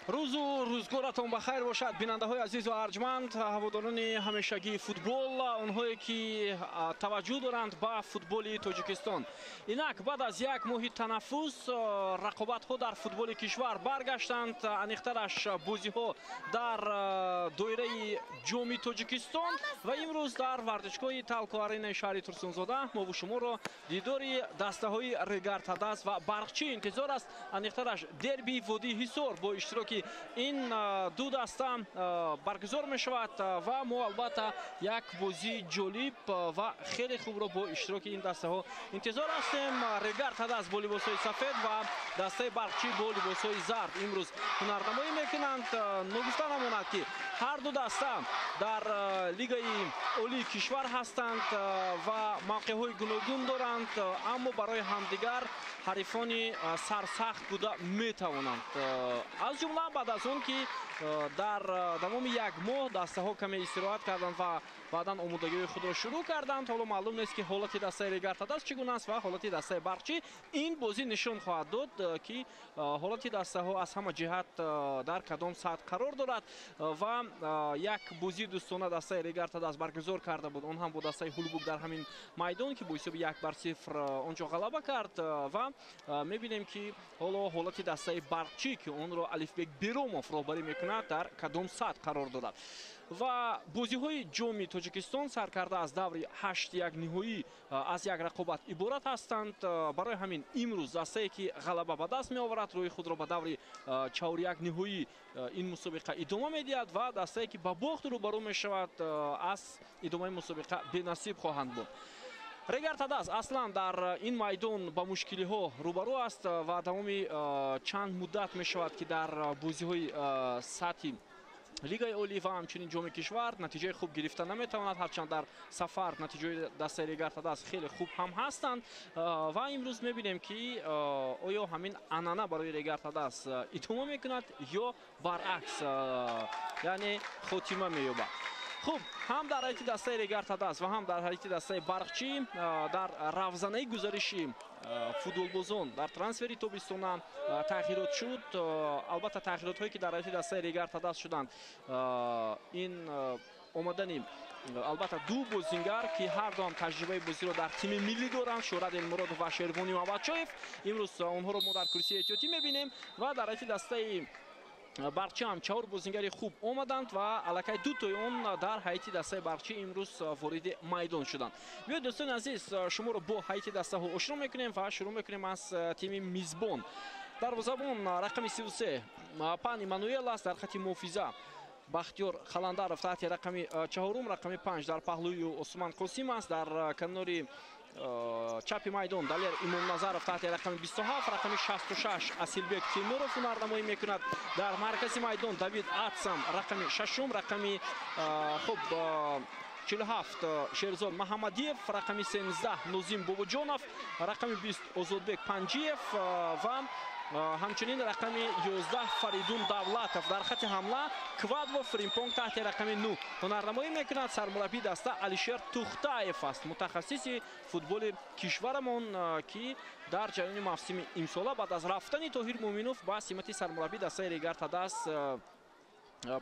Рӯзу рӯзгоратон ба хайр бошад, бинандаҳои азизу арҷманд, ҳаводорони ҳамешагии футбол, онҳое ки таваҷҷӯҳ доранд ба футболи Тоҷикистон. Инак баъд аз як моҳи танаффус рақобатҳо дар футболи кишвар баргаштанд. Аниқтараш бозиҳо дар доираи Ҷоми Тоҷикистон ва имрӯз дар варзишгоҳи Талко Аренаи шаҳри Турсунзода мову шуморо дидори дастаҳои Регар Тадаз ва Барқчӣ интизор аст. Аниқтараш дерби водии Ҳисор бо иштироки ин ду даста баргузор мешавад ва мо албатта як бозии ҷолиб ва хеле хубро бо иштироки ин дастаҳо интизор ҳастем. Регар Тадаз бо либосҳои сафед ва дастаи Барқчӣ бо либосҳои зард имрӯз ҳунарнамоӣ мекунанд. Ногуфта намонад, ки ҳар ду даста дар лигаи олии кишвар ҳастанд ва мавқеъҳои гуногун доранд, аммо барои ҳамдигар ҳарифони сарсахт буда метавонанд. Аз ҷумла баъд аз он ки дар давоми як моҳ дастаҳо каме истироҳат карданд ва баъдан омодагиҳои худро шурӯъ карданд. Ҳоло маълум нест, ки ҳолати дастаи Регар Тадаз чӣ гуна аст ва ҳолати дастаи Барқчӣ. Ин бозӣ нишон хоҳад дод, ки ҳолати дастаҳо аз ҳама ҷиҳат дар кадом сатҳ қарор дорад. Ва як бозии дӯстона дастаи Регар Тадаз баргузор карда буд, он ҳам бо дастаи Ҳулбук дар ҳамин майдон, ки бо ҳисоби 1-0 онҷо ғалаба кард. Ва мебинем, ки ҳоло ҳолати дастаи Барқчӣ, ки онро Алифбек Беромов роҳбарӣ мекунад, дар кадом сатҳ қарор дорад. Ва бозиҳои Ҷоми Тоҷикистон саркарда аз даври 8-1 ниҳоӣ аз як рақобат иборат ҳастанд. Барои ҳамин имрӯз дастае, ки ғалаба ба даст меоварад, рӯи худро ба даври 4-1 ниҳоӣ ин мусобиқа идома медиҳад ва дастае, ки ба бохт рӯбарӯ мешавад, аз идомаи мусобиқа бенасиб хоҳанд буд. Регар Тадаз аслан дар ин майдон ба мушкилиҳо рӯбарӯ аст ва давоми чанд муддат мешавад, ки дар бозиҳои сатҳи лигаи олӣ ва ҳамчунин Ҷоми кишвар натиҷаи хуб гирифта наметавонад. Ҳарчанд дар сафар натиҷаи дастаи Регар Тадаз хеле хуб ҳам ҳастанд. Ва имрӯз мебинем, ки оё ҳамин анъана барои Регар Тадаз идома мекунад ё баръакс, яъне хотима меёбад. Хуб, ҳам дар ҳайати дастаи Регар Тадаз ва ҳам дар ҳайати дастаи Барқчӣ дар равзанаи гузариши футболбозон дар трансфери тобистона тағйирот шуд. Албатта, тағйиротҳое, ки дар ҳайати дастаи Регар Тадаз шуданд, ин омадани албатта ду бозингар, ки ҳар дуам таҷрибаи бозиро дар тими миллӣ доранд, Шӯҳрат Элмуродов ва Шервони Муҳаммадшоев. Имрӯз онҳоро мо дар курсии эҳтиётӣ мебинем. Ва дар ҳайати дастаи Барқчӣ ҳам чаҳор бозингари хуб омаданд ва аллакай дутои он дар ҳайати дастаи Барқчӣ имрӯз вориди майдон шуданд. Биёед, дӯстони азиз, шуморо бо ҳайати дастаҳо ошно мекунем ва шурӯъ мекунем аз тими мизбон. Дарвозабон рақами 33 Пан Иммануэл аст. Дар хати муҳофиза Бахтиёр Халандаров таҳти рақами чаҳорум, рақами 5 дар паҳлӯи Усман Қосим аст. Дар канори чапи майдон Далер Имомназаров таҳти рақами 27, рақами 66 Асилбек Тимуров ҳунарнамоӣ мекунад. Дар маркази майдон Давид Атсам рақами шашум, рақами хуб 47 Шерзод Маҳаммадиев, рақами 13 Нозим Бобоҷонов, рақами 20 Озодбек Панҷиев ва ҳамчунин рақами 11 Фаридун Давлатов. Дар хати ҳамла Квадво Фримпонг таҳти рақами 9 ҳунарнамоӣ мекунад. Сармураббии даста Алишер Тухтаев аст, мутахассиси футболи кишварамон, ки дар ҷараёни мавсими имсола баъд аз рафтани Тоҳир Муъминов ба симати сармураббии дастаи Регар Тадаз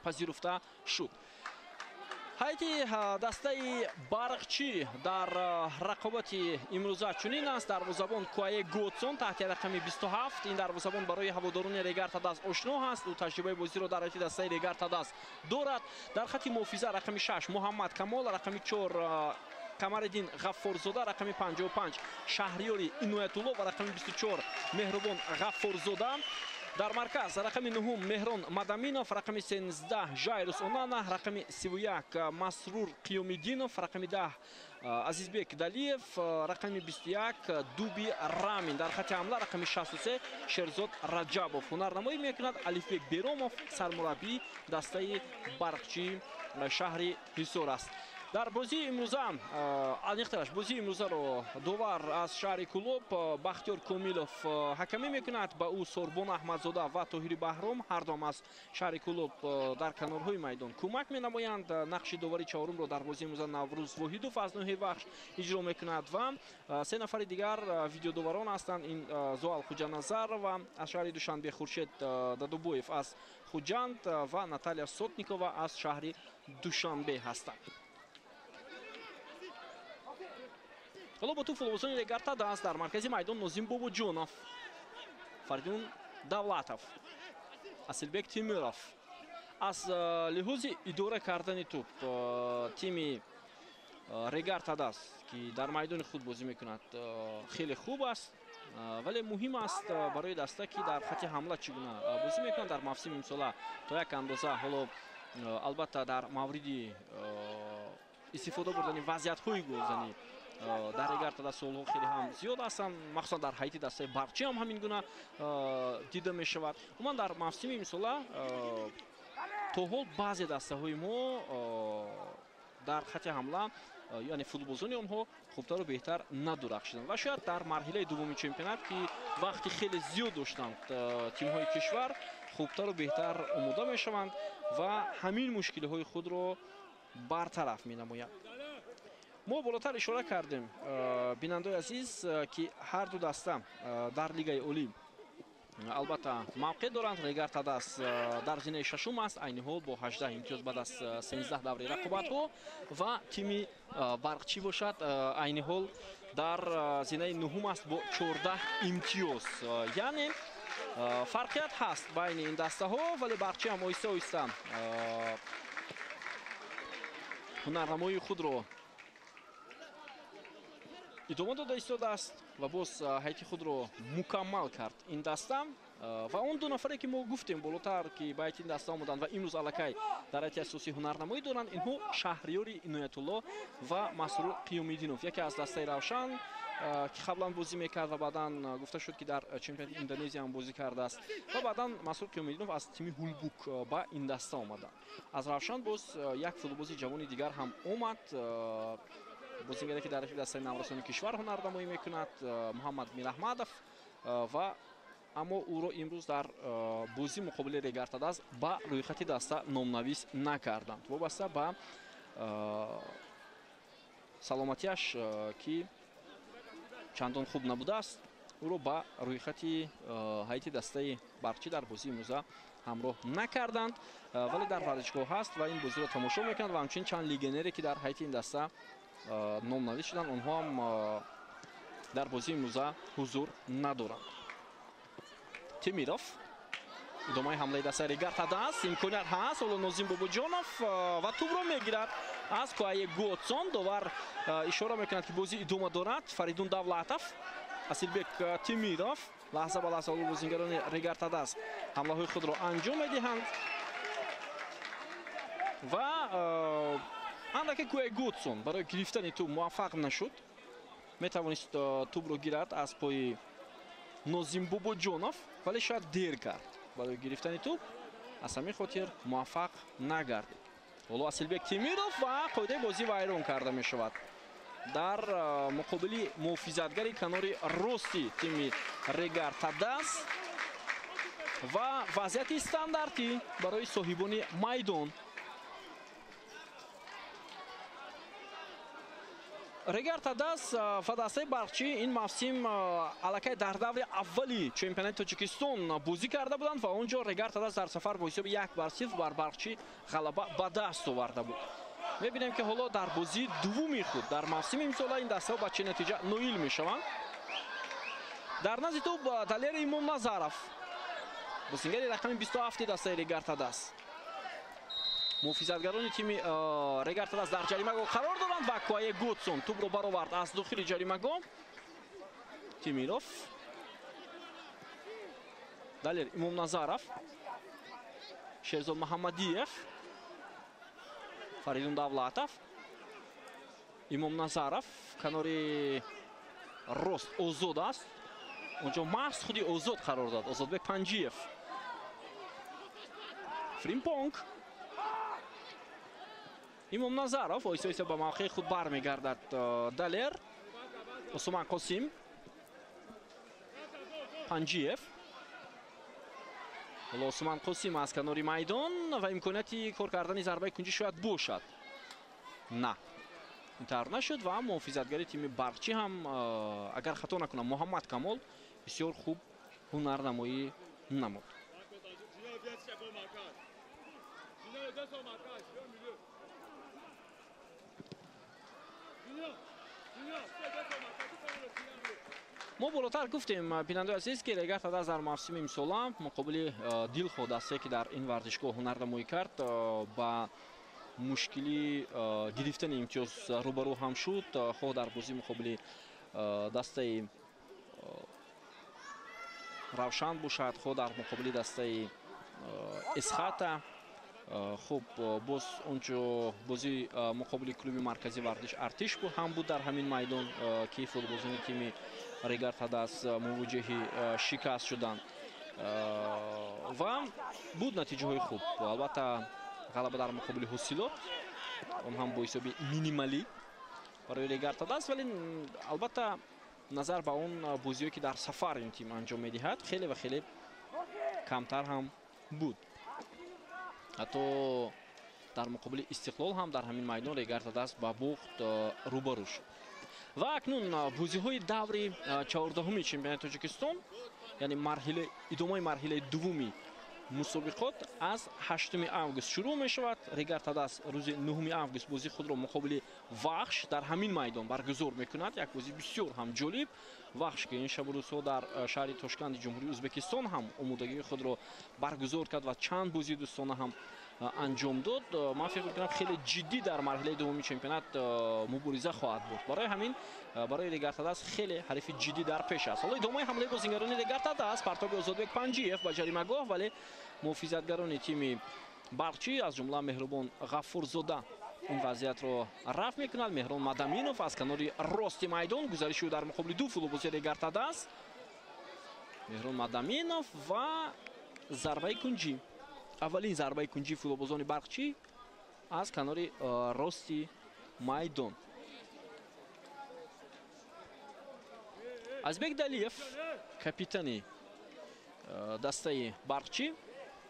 пазируфта шуд. Ҳайати дастаи Барқчӣ дар рақобати имрӯза чунин аст. Дарвозабон Куае Готсон таҳти рақами 27. Ин дарвозабон барои ҳаводорони Регар Тадаз ошно ҳаст, ӯ таҷрибаи бозиро дар ҳайати дастаи Регар Тадаз дорад. Дар хати муҳофиза рақами 6 Муҳаммад Камол, рақами 4 Камариддин Ғаффорзода, рақами 55 Шаҳриёри Иноятулло ва рақами 24 Меҳрубон Ғаффорзода. Дар марказ рақами нуҳум Меҳрон Мадаминов, рақами 13 Жайрус Онана, рақами 31 Масрур Қиёмиддинов, рақами 10 Азизбек Далиев, рақами 21 Дуби Рамин. Дар хати ҳамла рақами 63 Шерзод Раҷабов ҳунарнамоӣ мекунад. Алифбек Беромов сармураббии дастаи Барқчии шаҳри Ҳисор аст. Дар бозии имрӯза, аниқтараш бозии имрӯзаро довар аз шаҳри Кӯлоб Бахтиёр Комилов ҳакамӣ мекунад. Ба ӯ Сорбон Аҳмадзода ва Тоҳири Баҳром ҳардуам аз шаҳри Кӯлоб дар канорҳои майдон кӯмак менамоянд. Нақши довари чаҳорумро дар бозии имрӯза Наврӯз Воҳидов аз ноҳияи Вахш иҷро мекунад ва се нафари дигар видеодоварон ҳастанд. Ин Зуал Хуҷаназарова аз шаҳри Душанбе, Хуршед Дадубоев аз Хуҷанд ва Наталия Сотникова аз шаҳри Душанбе ҳастанд. Ҳоло бо тӯб футболбозони Регар-ТадАЗ. Дар маркази майдон Нозим Бобоҷонов, Фаридун Давлатов, Асилбек Темиров. Аз лиҳози идора кардани тӯб тими Регар-ТадАЗ, ки дар майдони худ бозӣ мекунад, хеле хуб аст, вале муҳим аст барои даста, ки дар хати ҳамла чӣ гуна бозӣ мекунад. Дар мавсими имсола то як андоза ҳоло албатта дар мавриди истифода бурдани вазъиятҳои голзанӣ дар Регар-ТадАЗ суолҳо хеле ҳам зиёд ҳастанд, махсусан дар ҳайати дастаи Барқчӣ ҳам ҳамин гуна дида мешавад. Умуман дар мавсими имсола то ҳол баъзе дастаҳои мо дар хати ҳамла, яъне футболбозони онҳо хубтару беҳтар надурахшиданд ва шояд дар марҳилаи дуввуми чемпионат, ки вақти хеле зиёд доштанд тимҳои кишвар, хубтару беҳтар омода мешаванд ва ҳамин мушкилиҳои худро бартараф менамоянд. Мо болотар ишора кардем, бинандаои азиз, ки ҳар ду даста дар Лигаи Олӣ албатта мавқеъ доранд. Регар-ТадАЗ дар зинаи шашум аст, айни ҳол бо 18 имтиёз баъд аз 13 давраи рақобатҳо ва тими Барқчӣ бошад айни ҳол дар зинаи нуҳум аст бо 14 имтиёз. Яъне фарқият ҳаст байни ин дастаҳо, вале Барқчӣ ҳам оҳиста оҳиста ҳунарнамоии худро идома дода истодааст ва боз ҳайати худро мукаммал кард ин даста. Ва он ду нафаре, ки мо гуфтем болотар, ки ба ҳайати ин даста омаданд ва имрӯз аллакай дар ҳайати асосӣ ҳунарнамоӣ доранд, инҳо Шаҳриёри Иноятулло ва Масрур Қиёмиддинов, яке аз дастаи Равшан, ки қаблан бозӣ мекард ва баъдан гуфта шуд, ки дар чемпионати Индонезия ҳам бозӣ кардааст, ва баъдан Масрур Қиёмиддинов аз тими Ҳулбук ба ин даста омаданд. Аз Равшан боз як футболбози ҷавони дигар ҳам омад, бозингаре, ки дар дастаи наврасони кишвар ҳунарнамоӣ мекунад, Муҳаммад Мираҳмадов, ва аммо ӯро имрӯз дар бозӣ муқобили Регар-ТадАЗ ба рӯйхати даста номнавис накарданд, вобаста ба саломатиаш, ки чандон хуб набудааст, ӯро ба рӯйхати ҳайати дастаи Барқчӣ дар бозии имрӯза ҳамроҳ накарданд, вале дар варзишгоҳ ҳаст ва ин бозиро тамошо мекунад. Ва ҳамчунин чанд легионере, ки дар ҳайати ин даста номнавис шуданд, онҳо ҳам дар бозии имрӯза ҳузур надоранд. Темиров, идомаи ҳамлаи дастаи Регар-ТадАЗ, имконият ҳаст. Ҳоло Нозим Бобоҷонов ва тӯбро мегирад аз Куае Готсон. Довар ишора мекунад, ки бозӣ идома дорад. Фаридун Давлатов, Асилбек Темиров, лаҳза ба лаҳза ҳоло бозингарони Регар-ТадАЗ ҳамлаҳои худро анҷом медиҳанд ва андаке Куае Готсон барои гирифтани тӯб муваффақ нашуд. Метавонист тӯбро гирад аз пои Нозим Бобоҷонов, вале шояд дер кард барои гирифтани тӯб, аз ҳамин хотир муваффақ нагардид. Ҳоло Асилбек Темиров ва қоидаи бозӣ вайрон карда мешавад дар муқобили муҳофизатгари канори рости тими Регар-ТадАЗ ва вазъияти стандартӣ барои соҳибони майдон. Регар-ТадАЗ ва дастаи Барқчӣ ин мавсим аллакай дар даври аввали чемпионати Тоҷикистон бозӣ карда буданд ва он ҷо Регар-ТадАЗ дар сафар бо ҳисоби 1-0 бар Барқчӣ ғалаба ба даст оварда буд. Мебинем, ки ҳоло дар бозии дуввуми худ дар мавсими имсола ин дастаҳо ба чӣ натиҷа ноил мешаванд. Дар назди тӯб Далери Имомназаров, бозингари рақами 27 дастаи Регар-ТадАЗ. Муҳофизатгарони тими Регар-ТадАЗ дар ҷаримагоҳ қарор доранд ва Куае Готсон тӯбро баровард аз дохили ҷаримагоҳ. Темиров, Далер Имомназаров, Шерзод Муҳаммадиев, Фаридун Давлатов, Имомназаров канори рост озод аст. Онҷо маҳз худи озод қарор дод Озодбек Панҷиев. Фримпонг. Имомназаров оҳиста оҳиста ба мавқеи худ бармегардад. Далер, Усман Қосим, Панҷиев. Ҳоло Усман Қосим аз канори майдон ва имконияти кор кардани зарбаи кунҷӣ шояд бошад. На, ин тавр нашуд ва муҳофизатгари тими Барқчӣ ҳам, агар хато накунам, Муҳаммад Камол бисёр хуб ҳунарнамоӣ намуд. Мо болотар гуфтем, бинандаи азиз, ки Регар Тадаз дар мавсими имсола муқобили Дилхоҳ, дастае ки дар ин варзишгоҳ ҳунарнамоӣ кард, ба мушкили гирифтани имтиёз рӯбарӯ ҳам шуд. Хоҳ дар бозӣ муқобили дастаи Равшан бошад, хоҳ дар муқобили дастаи Эсхата. Хуб, боз онҷо бозӣ муқобили клуби маркази варзиш Артиш ҳам буд дар ҳамин майдон, ки футболбозони тими Регар Тадаз мувоҷиҳи шикаст шуданд ва буд натиҷаҳои хуб. Албатта, ғалаба дар муқобили Ҳосилот, он ҳам бо ҳисоби минималӣ барои Регар Тадаз, вале албатта назар ба он бозиҳое ки дар сафар ин тим анҷом медиҳад, хеле ва хеле камтар ҳам буд. Ҳатто дар муқобили Истиқлол ҳам дар ҳамин майдон Регар Тадаз ба бухт рӯбарӯ шуд. Ва акнун бозиҳои даври 14-уми чемпионати Тоҷикистон, яъне идомаи марҳилаи дуввуми мусобиқот аз 8 август шурӯъ мешавад. Регар Тадаз рӯзи 9 август бозии худро муқобили Вахш дар ҳамин майдон баргузор мекунад. Як бозии бисёр ҳам ҷолиб. Вахш, ки ин шабу рӯзҳо дар шаҳри Тошканди Ҷумҳурии Ӯзбекистон ҳам омодагии худро баргузор кард ва чанд бозии дӯстона ҳам анҷом дод. Ман фикр мекунам, хеле ҷиддӣ дар марҳилаи дуввуми чемпионат мубориза хоҳад бурд. Барои ҳамин барои Регар Тадаз хеле ҳарифи ҷиддӣ дар пеш аст. Ҳоло идомаи ҳамлаи бозингарони Регар Тадаз, партоби Озодбек Панҷиев ба ҷаримагоҳ, вале муҳофизатгарони тими Барқчӣ, аз ҷумла Меҳрубон Ғафурзода, ин вазъиятро рафт мекунад. Меҳрон Мадаминов аз канори рости майдон, гузариши ӯ дар муқобили ду футболбози Регар Тадаз. Меҳрон Мадаминов ва зарбаи кунҷӣ. Аввалин зарбаи кунҷии футболбозони Барқчӣ аз канори рости майдон. Азбек Далиев, капитани дастаи Барқчӣ,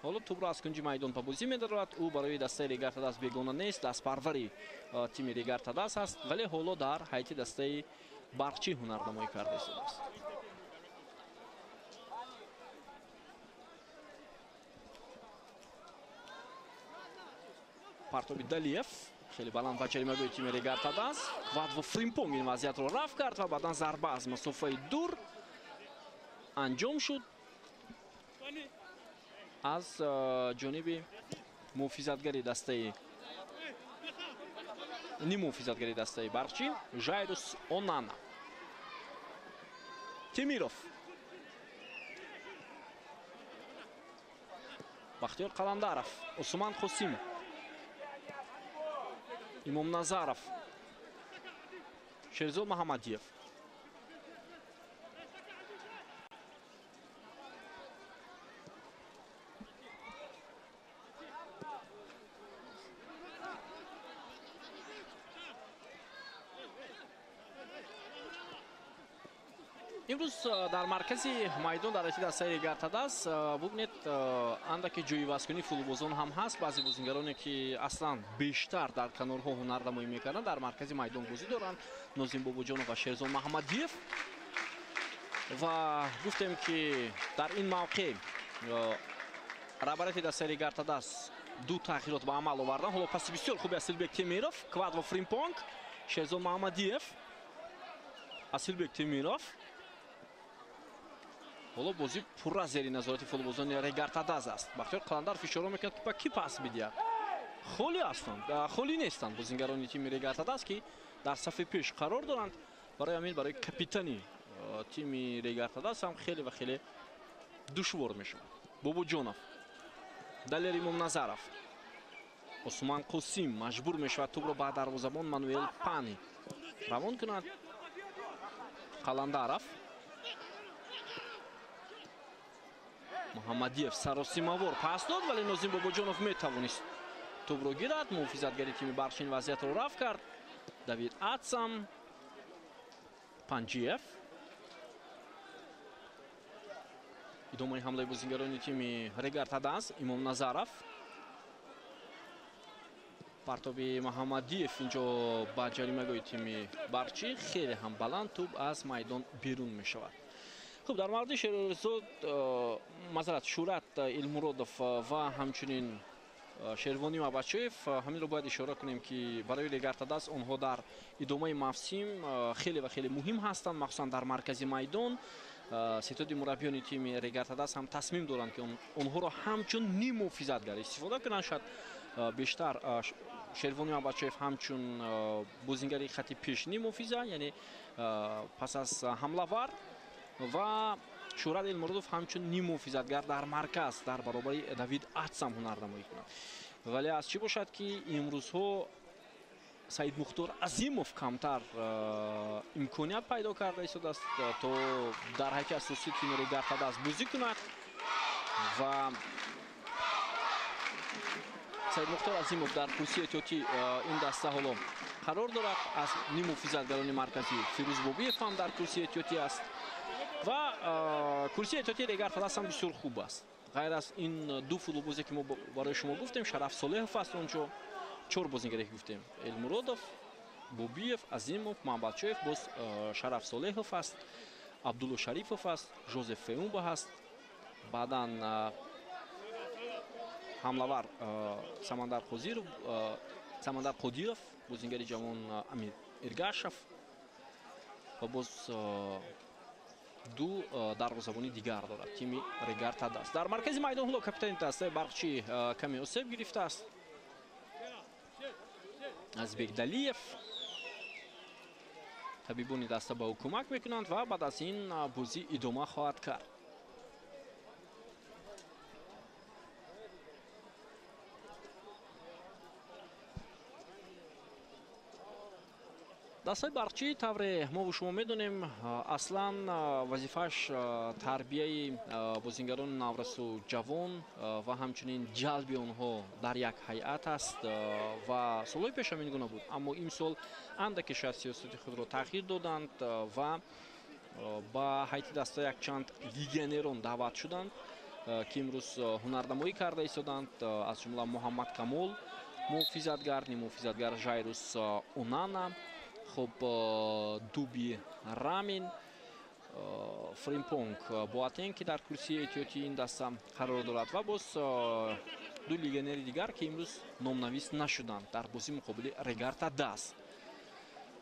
ҳоло тӯбро аз кунҷи майдон ба бозӣ медарорад. Ӯ барои дастаи Регар Тадаз бегона нест, дастпарвари тими Регар Тадаз аст, вале ҳоло дар ҳайати дастаи Барқчӣ ҳунарнамоӣ карда истодааст. Партоби Далиев хеле баланд ба ҷаримагоҳи тими Регар Тадаз. Квадво Фримпонг ин вазъиятро рафт кард ва баъдан зарба аз масофаи дур анҷом шуд аз ҷониби муҳофизатгари дастаи нимуҳофизатгари дастаи Барқчӣ Жайрус Онана. Темиров, Бахтиёр Қаландаров, Усман Қосим, Имомназаров, Шерзод Муҳаммадиев. Имрӯз дар маркази майдон дар дастаи Регар Тадаз бубинед, андаке ҷойивазкунии футболбозон ҳам ҳаст. Баъзе бозингароне ки аслан бештар дар канорҳо ҳунарнамоӣ мекарданд, дар маркази майдон бозӣ доранд. Нозим Бобоҷонов ва Шерзод Маҳаммадиев. Ва гуфтем, ки дар ин мавқеъ раҳбарияти дастаи Регар Тадаз ду тағйирот ба амал оварданд. Ҳоло паси бисёр хуби Асилбек Темиров, Квадво Фримпонг, Шерзод Маҳаммадиев, Асилбек Темиров. Ҳоло бозӣ пурра зери назорати футболбозони Регар Тадаз аст. Бахтиёр Қаландаров ишора мекунад, ки ба кӣ пас бидиҳад. Холӣ ҳастанд, холӣ нестанд бозингарони тими Регар Тадаз, ки дар сафи пеш қарор доранд. Барои ҳамин барои капитани тими Регар Тадаз ҳам хеле ва хеле душвор мешавад. Бобоҷонов, Далер Имомназаров, Усман Қосим маҷбур мешавад тӯбро ба дарвозабон Мануэл Пани равон кунад. Қаландаров, Муҳаммадиев саросимавор пас дод, вале Нозим Бобоҷонов метавонист тӯбро гирад. Муҳофизатгари тими Барқчӣ ин вазъиятро рафт кард. Давид Атсам, Панҷиев. Идомаи ҳамлаи бозингарони тими Регар Тадаз. Имом Назаров. Партоби Муҳаммадиев инҷо ба ҷаримагоҳи тими Барқчӣ, хеле ҳам баланд, тӯб аз майдон берун мешавад. Хуб, дар мавриди Шерзод, мазарат, Шӯрат Илмуродов ва ҳамчунин Шервонӣ Мабачоев, ҳаминро бояд ишора кунем, ки барои Регар Тадаз онҳо дар идомаи мавсим хеле ва хеле муҳим ҳастанд, махсусан дар маркази майдон. Ситоди мураббиёни тими Регар Тадаз ҳам тасмим доранд, ки онҳоро ҳамчун ниммуҳофизатгар истифода кунанд. Шояд бештар Шервонӣ Мабачоев ҳамчун бозингари хати пеш ниммуҳофиза, яъне пас аз ҳамлавар, ва Шӯрат Элмуродов ҳамчун ниммуҳофизатгар дар марказ дар баробари Давид Атсам ҳунарнамоӣ кунад. Вале аз чӣ бошад, ки имрӯзҳо Саид Мухтор Азимов камтар имконият пайдо карда истодааст, то дар ҳайати асосии тими Регар Тадаз бозӣ кунад ва Саид Мухтор Азимов дар курсии эҳтиётӣ ин даста ҳоло қарор дорад. Аз ниммуҳофизатгарони марказӣ Фирӯз Бобиев ҳам дар курсии эҳтиётӣ аст ва курсии эҳтиётии Регар Тадаз ҳам бисёр хуб аст. Ғайр аз ин ду футболбозе, ки мо барои шумо гуфтем, Шараф Солеҳов аст онҷо, чор бозингаре, ки гуфтем: Элмуродов, Бобиев, Азимов, Муҳаммадчоев, боз Шараф Солеҳов аст, Абдулло Шарифов аст, Жозеф Феумба ҳаст, баъдан ҳамлавар Самандар Қозиров, Самандар Қодиров, бозингари ҷавон Амир Иргашев ва боз ду дарвозабони дигар дорад тими Регар Тадаз. Дар маркази майдон ҳоло капитани дастаи Барқчӣ каме осеб гирифтааст. Азбек Далиев. Табибони даста ба ӯ кӯмак мекунанд ва баъд аз ин бозӣ идома хоҳад кард. Дастаи Барқчӣ, тавре мо шумо медонем, аслан вазифааш тарбияи бозингарони наврасу ҷавон ва ҳамчунин ҷалби онҳо дар як ҳайат аст ва солҳои пеш ҳамин гуна буд, аммо имсол андаке шояд сиёсати худро тағйир доданд ва ба ҳайати даста якчанд легионерон даъват шуданд, ки имрӯз ҳунарнамоӣ карда истоданд, аз ҷумла Муҳаммад Камол муҳофизатгар, ниммуҳофизатгар Жайрус Онана, хуб, Дуби Рамин, Фримпонг Боатен, ки дар курсии эҳтиётии ин даста қарор дорад, ва боз ду легионери дигар, ки имрӯз номнавис нашуданд дар бозӣ муқобили Регар Тадаз.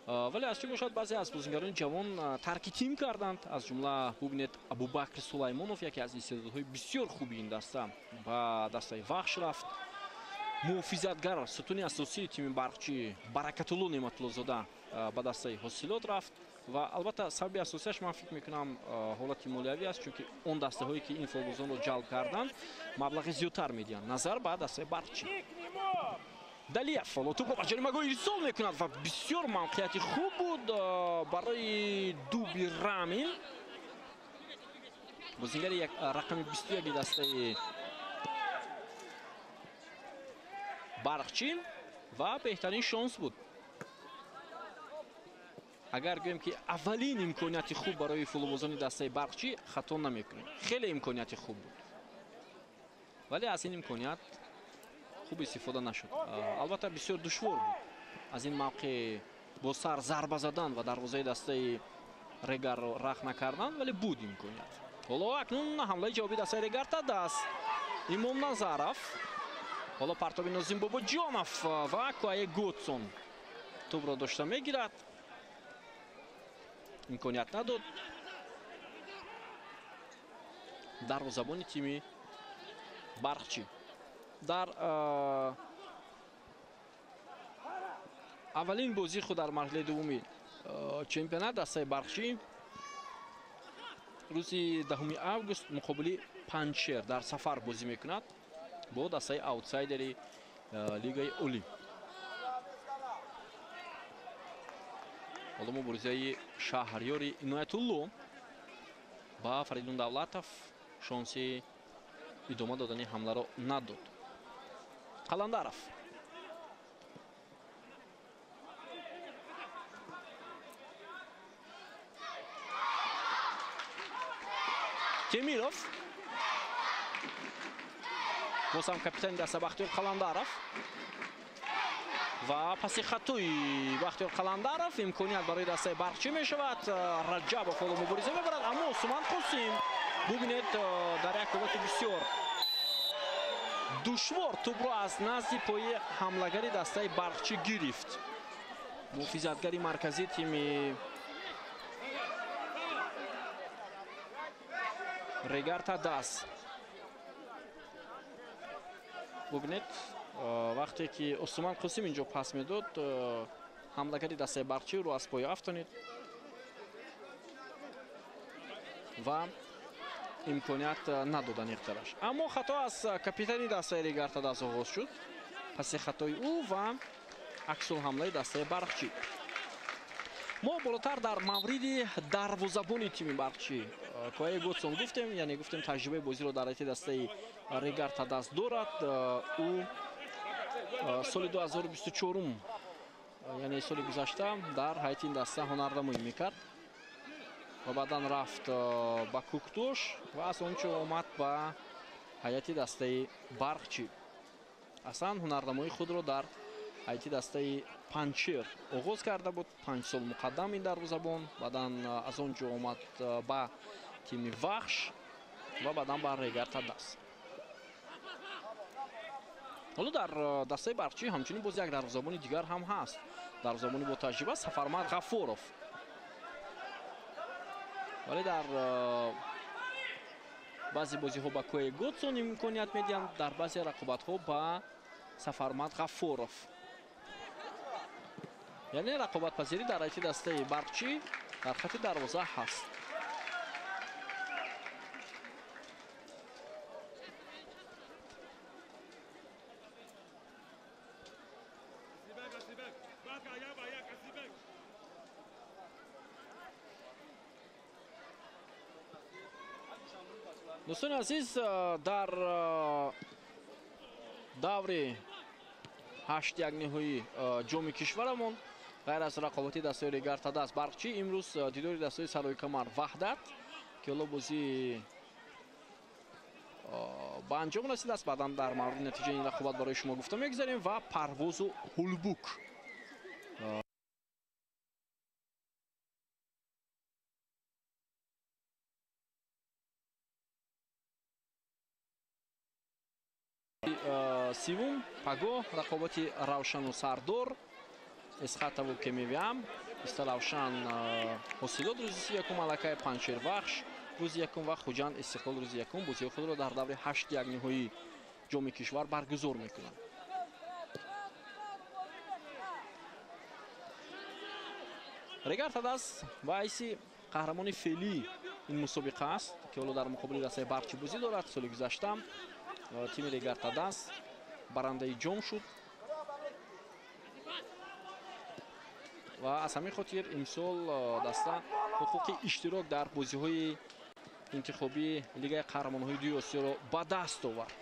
Вале аз чӣ бошад, баъзе аз бозингарони ҷавон тарки тим карданд, аз ҷумла бубинед, Абубакр Сулаймонов, яке аз истеъдодҳои бисёр хуби ин даста, ба дастаи Вахш рафт. Муҳофизатгар, сутуни асосии тими Барқчӣ Баракатулло Неъматуллозода ба дастаи Ҳосилот рафт ва албатта сабаби асосияш, ман фикр мекунам, ҳолати молиявӣ аст, чунки он дастаҳое, ки ин футболбозонро ҷалб карданд, маблағи зиёдтар медиҳанд назар ба дастаи Барқчӣ. Далиев ҳоло тӯбро ба ҷаримагоҳ ирсол мекунад ва бисёр мавқеияти хуб буд барои Дуби Рамин, бозингари як рақами 21 дастаи Барқчӣ, ва беҳтарин шонс буд. Агар гӯем, ки аввалин имконияти хуб барои футболбозони дастаи Барқчӣ, хато намекунем. Хеле имконияти хуб буд, вале аз ин имконият хуб истифода нашуд. Албатта, бисёр душвор буд аз ин мавқеъ бо сар зарба задан ва дарвозаи дастаи Регарро рах накардан, вале буд имконият. Ҳоло акнун ҳамлаи ҷавоби дастаи Регар Тадаз. Имом Назаров, ҳоло партоби Нозим Бобоҷонов ва Куае Готсон тӯбро дошта мегирад, имконият надод дарвозабони тими Барқчӣ. Дар аввалин бозии худ дар марҳилаи дуввуми чемпионат дастаи Барқчӣ рӯзи 10 август муқобили Панҷшер дар сафар бозӣ мекунад бо дастаи аутсайдери лигаи олӣ. Ҳоло муборизаи Шаҳриёри Иноятулло ба Фаридун Давлатов шонси идома додани ҳамларо надод. Қаландаров. Темиров. Боз ҳам капитани даста Бахтиёр Қаландаров. Ва паси хатои Бахтиёр Қаландаров имконият барои дастаи Барқчӣ мешавад. Раҷабов ҳоло мубориза мебарад, аммо Усман Қосим бубинед дар як ҳолати бисёр душвор тӯбро аз назди пои ҳамлагари дастаи Барқчӣ гирифт. Муҳофизатгари марказии тими Регар Тадас. Бубинед вақте ки Усман Қосим инҷо пас медод, ҳамлагари дастаи Барқчӣ ӯро аз поя афтонид ва имконият надодан иқтараш. Аммо хато аз капитани дастаи Регар Тадас оғоз шуд. Паси хатои ӯ ва аксулҳамлаи дастаи Барқчӣ. Мо болотар дар мавриди дарвозабони тими Барқчӣ Кояи Готсон гуфтем, яъне гуфтем таҷрибаи бозиро дар ҳайати дастаи Регар Тадас дорад. Ӯ соли 2024, яъне соли гузашта, дар ҳайати ин даста ҳунарнамоӣ мекард ва баъдан рафт ба Куктош ва аз он ҷо омад ба ҳайати дастаи Барқчӣ. Аслан ҳунарнамоии худро дар ҳайати дастаи Панҷшер оғоз карда буд. 5 сол муқаддам ин дарвозабон, баъдан аз он ҷо омад ба тими Вахш ва баъдан ба Регар Тадас. Ҳоло дар дастаи Барқчӣ ҳамчунин боз як дарвозабони дигар ҳам ҳаст. Дарвозабони бо таҷриба Сафармад Ғаффоров. Вале дар баъзе бозиҳо ба Кояи Готсон имконият медиҳанд, дар баъзе рақобатҳо ба Сафармад Ғаффоров. Яъне рақобатпазирӣ дар ҳайати дастаи Барқчӣ дар хати дарвоза ҳаст. Дӯстони азиз, дар даври 8-1 ниҳоии ҷоми кишварамон ғайр аз рақобати дастаи Регар Тадас Барқчӣ имрӯз дидори дастаи Сарои Камар Ваҳдат, ки ҳоло бозӣ ба анҷом расидааст. Баъдан дар мавриди натиҷаи ин рақобат барои шумо гуфта мегузарем ва Парвозу Ҳулбук. Сивум пагоҳ рақобати Равшану Сардор, Эсхатову Кемевиам, Истаравшан Ҳосилот рӯзи якум, аллакай Панҷшер Вахш рӯзи якум ва Хуҷанд Истиқлол рӯзи якум бозиҳои худро дар даври 8-1 ниҳоии ҷоми кишвар баргузор мекунанд. Регар Тадас ба ҳайси қаҳрамони феълии ин мусобиқа аст, ки ҳоло дар муқобили дастаи Барқчӣ бозӣ дорад. Соли гузашта тими Регар Тадас барандаи ҷом шуд ва аз ҳамин хотир имсол даста ҳуқуқи иштирок дар бозиҳои интихобии Лигаи қаҳрамонҳои дуи Осиёро ба даст овард.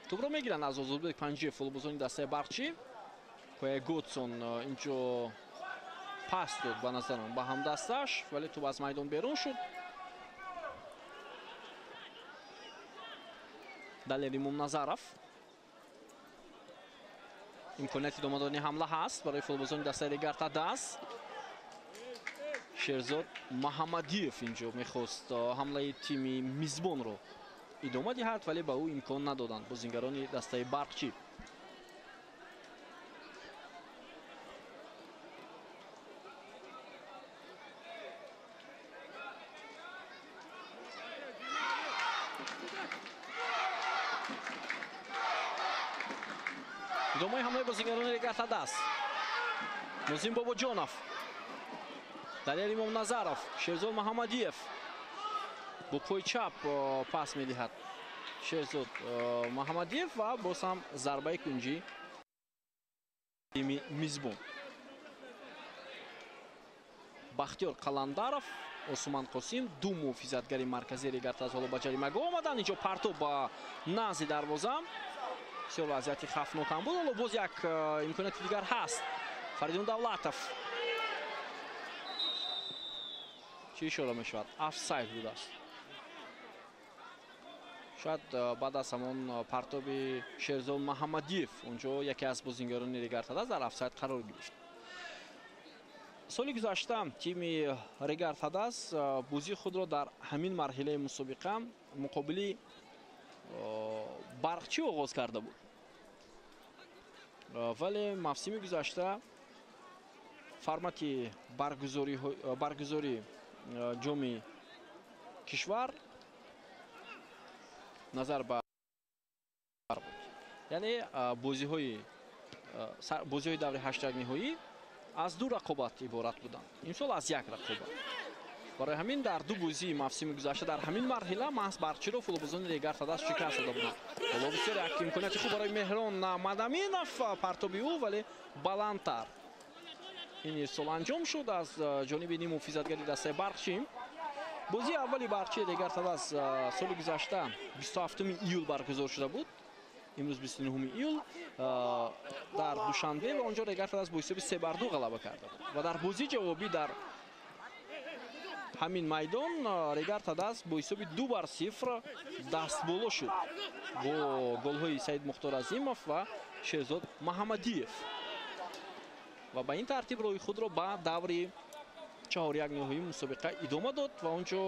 Тӯбро мегиранд аз Озодбек Панҷиев футболбозони дастаи Барқчӣ. Кояи Готсон инҷо пас дод ба назарам ба ҳамдасташ, вале тӯб аз майдон берун шуд. Далер Имомназаров. Имконияти идома додани ҳамла ҳаст барои футболбозони дастаи Регар Тадас. Шерзод Маҳаммадиев инҷо мехост ҳамлаи тими мизбонро идома диҳад, вале ба ӯ имкон надоданд бозингарони дастаи Барқчӣ. Идомаи ҳамлаи бозингарони Регар Тадас. Нозим Бобоҷонов, Далер Имомназаров, Шерзод Маҳаммадиев бо пои чап пас медиҳад Шерзод Маҳаммадиев ва боз ҳам зарбаи кунҷӣ тими мизбон. Бахтиёр Қаландаров, Осман Қосим, ду муҳофизатгари марказии Регар Тадас ҳоло ба ҷаримагоҳ омаданд. Инҷо партоб ба назди дарвоза. Бисёр вазъияти хавфнок ҳам буд. Ҳоло боз як имконияти дигар ҳаст. Фаридун Давлатов. Чӣ ишора мешавад? Офсайд будааст. Шояд баъд аз ҳамон партоби Шерзод Маҳаммадиев онҷо яке аз бозингарони Регар-ТадАЗ дар офсайд қарор гирифт. Соли гузашта тими Регар-ТадАЗ бозии худро дар ҳамин марҳилаи мусобиқа муқобили Барқчӣ оғоз карда буд. Вале мавсими гузашта формати баргузории ҷоми кишвар назар ба буд. Яъне бозиҳои даври ҳаштякниҳоӣ аз ду рақобат иборат буданд. Имсол аз як рақобат. Барои ҳамин дар ду бозии мавсими гузашта дар ҳамин марҳила маҳз Барқчиро футболбозони Регар-ТадАЗ шикаст дода буданд. Ҳоло бисёр як имконияти хуб барои Меҳрон Мадаминов, партоби ӯ, вале баландтар. Ин ирсол анҷом шуд аз ҷониби ниммуҳофизатгари дастаи Барқчӣ. Бозии аввали Барқчи Регар-ТадАЗ соли гузашта 27 июл баргузор шуда буд. Имрӯз 29 июл дар Душанбе ва онҷо Регар-ТадАЗ бо ҳисоби 3-2 ғалаба карда буд. Ва дар бозии ҷавобӣ дар ҳамин майдон Регар-ТадАЗ бо ҳисоби 2-0 дастболо шуд бо голҳои Саид Мухтор Азимов ва Шерзод Маҳаммадиев. Ва ба ин тартиб роҳи худро ба даври чаҳорякниҳоии мусобиқа идома дод ва онҷо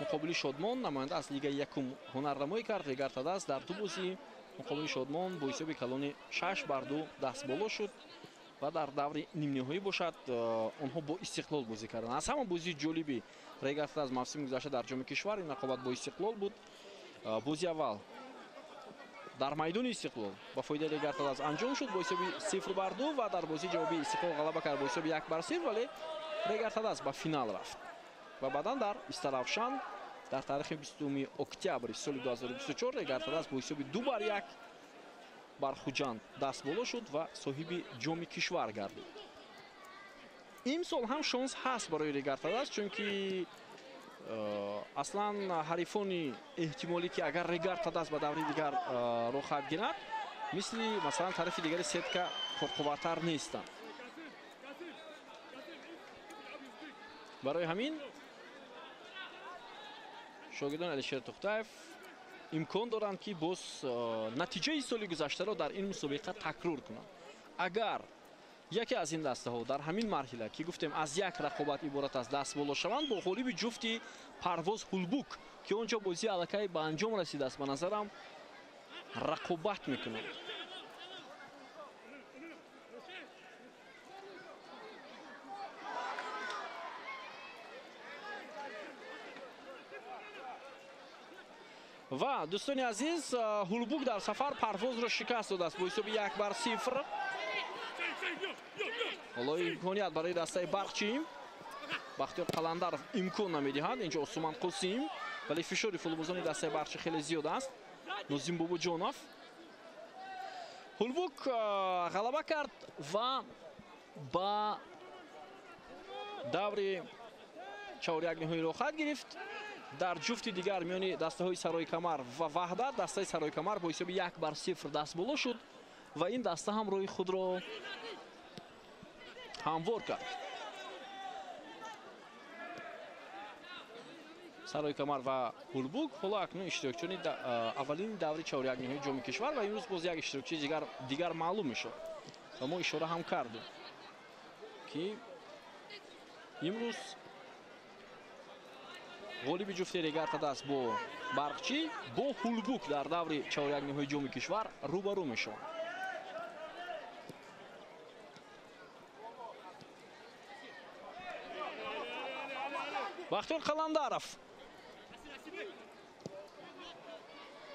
муқобили Шодмон намоянда аз лигаи якум ҳунарнамоӣ кард. Регар-ТадАЗ дар ду бозӣ муқобили Шодмон бо ҳисоби калони 6-2 дастболо шуд ва дар даври нимниҳоӣ бошад онҳо бо Истиқлол бозӣ карданд. Аз ҳама бозии ҷолиби Регар-ТадАЗ мавсими гузашта дар ҷоми кишвар ин рақобат бо Истиқлол буд. Бозии аввал дар майдони Истиқлол ба фоидаи Регар-ТадАЗ анҷом шуд бо ҳисоби 0-2 ва дар бозии ҷавобии Истиқлол ғалаба кард бо ҳисоби 1-0, вале Регар-ТадАЗ ба финал рафт. Ва баъдан дар Истаравшан дар таърихи 20 октябри соли 2024 Регар-ТадАЗ бо ҳисоби 2-1 бар Хуҷанд дастболо шуд ва соҳиби ҷоми кишвар гардид. Имсол ҳам шонс ҳаст барои Регар-ТадАЗ, чунки аслан ҳарифони эҳтимолӣ ки агар Регар-ТадАЗ ба даври дигар роҳ хоҳад гирад, мисли масалан тарафи дигари сетка пурқувваттар нестанд. Барои ҳамин шогирдони Алишер Тухтаев имкон доранд ки боз натиҷаи соли гузаштаро дар ин мусобиқа такрор кунанд. Агар яке аз ин дастаҳо дар ҳамин марҳила ки гуфтем аз як рақобат иборат аст дастболо шаванд, бо ғолиби ҷуфти Парвоз Ҳулбук ки он ҷо бозии аллакай ба анҷом расидааст, ба назарам рақобат мекунанд. Ва дӯстони азиз, Ҳулбук дар сафар Парвозро шикаст додааст бо ҳисоби 1-0. Ҳоло имконият барои дастаи Барқчӣ. Бахтиёр Қаландаров имкон намедиҳад. Инҷо Осуман Қосим, вале фишори футболбозони дастаи Барқчӣ хеле зиёд аст. Нозим Бобоҷонов. Ҳулбук ғалаба кард ва ба даври чаҳорякниҳоӣ роҳ гирифт. Дар ҷуфти дигар миёни дастаҳои Сарои Камар ва Ваҳдат, дастаи Сарои Камар бо ҳисоби 1-0 дастболо шуд ва ин даста ҳам роҳи худро ҳамвор кард. Сарои Камар ва Ҳулбук ҳоло акнун иштирокчиёни аввалини даври чаҳорякниҳои ҷоми кишвар ва имрӯз боз як иштирокчии дигар маълум мешавад. Ва мо ишора ҳам кардем ки имрӯз ғолиби ҷуфти Регар-ТадАЗ бо Барқчӣ бо Ҳулбук дар даври чаҳорякниҳои ҷоми кишвар рӯбарӯ мешаванд. Бахтиёр Қаландаров.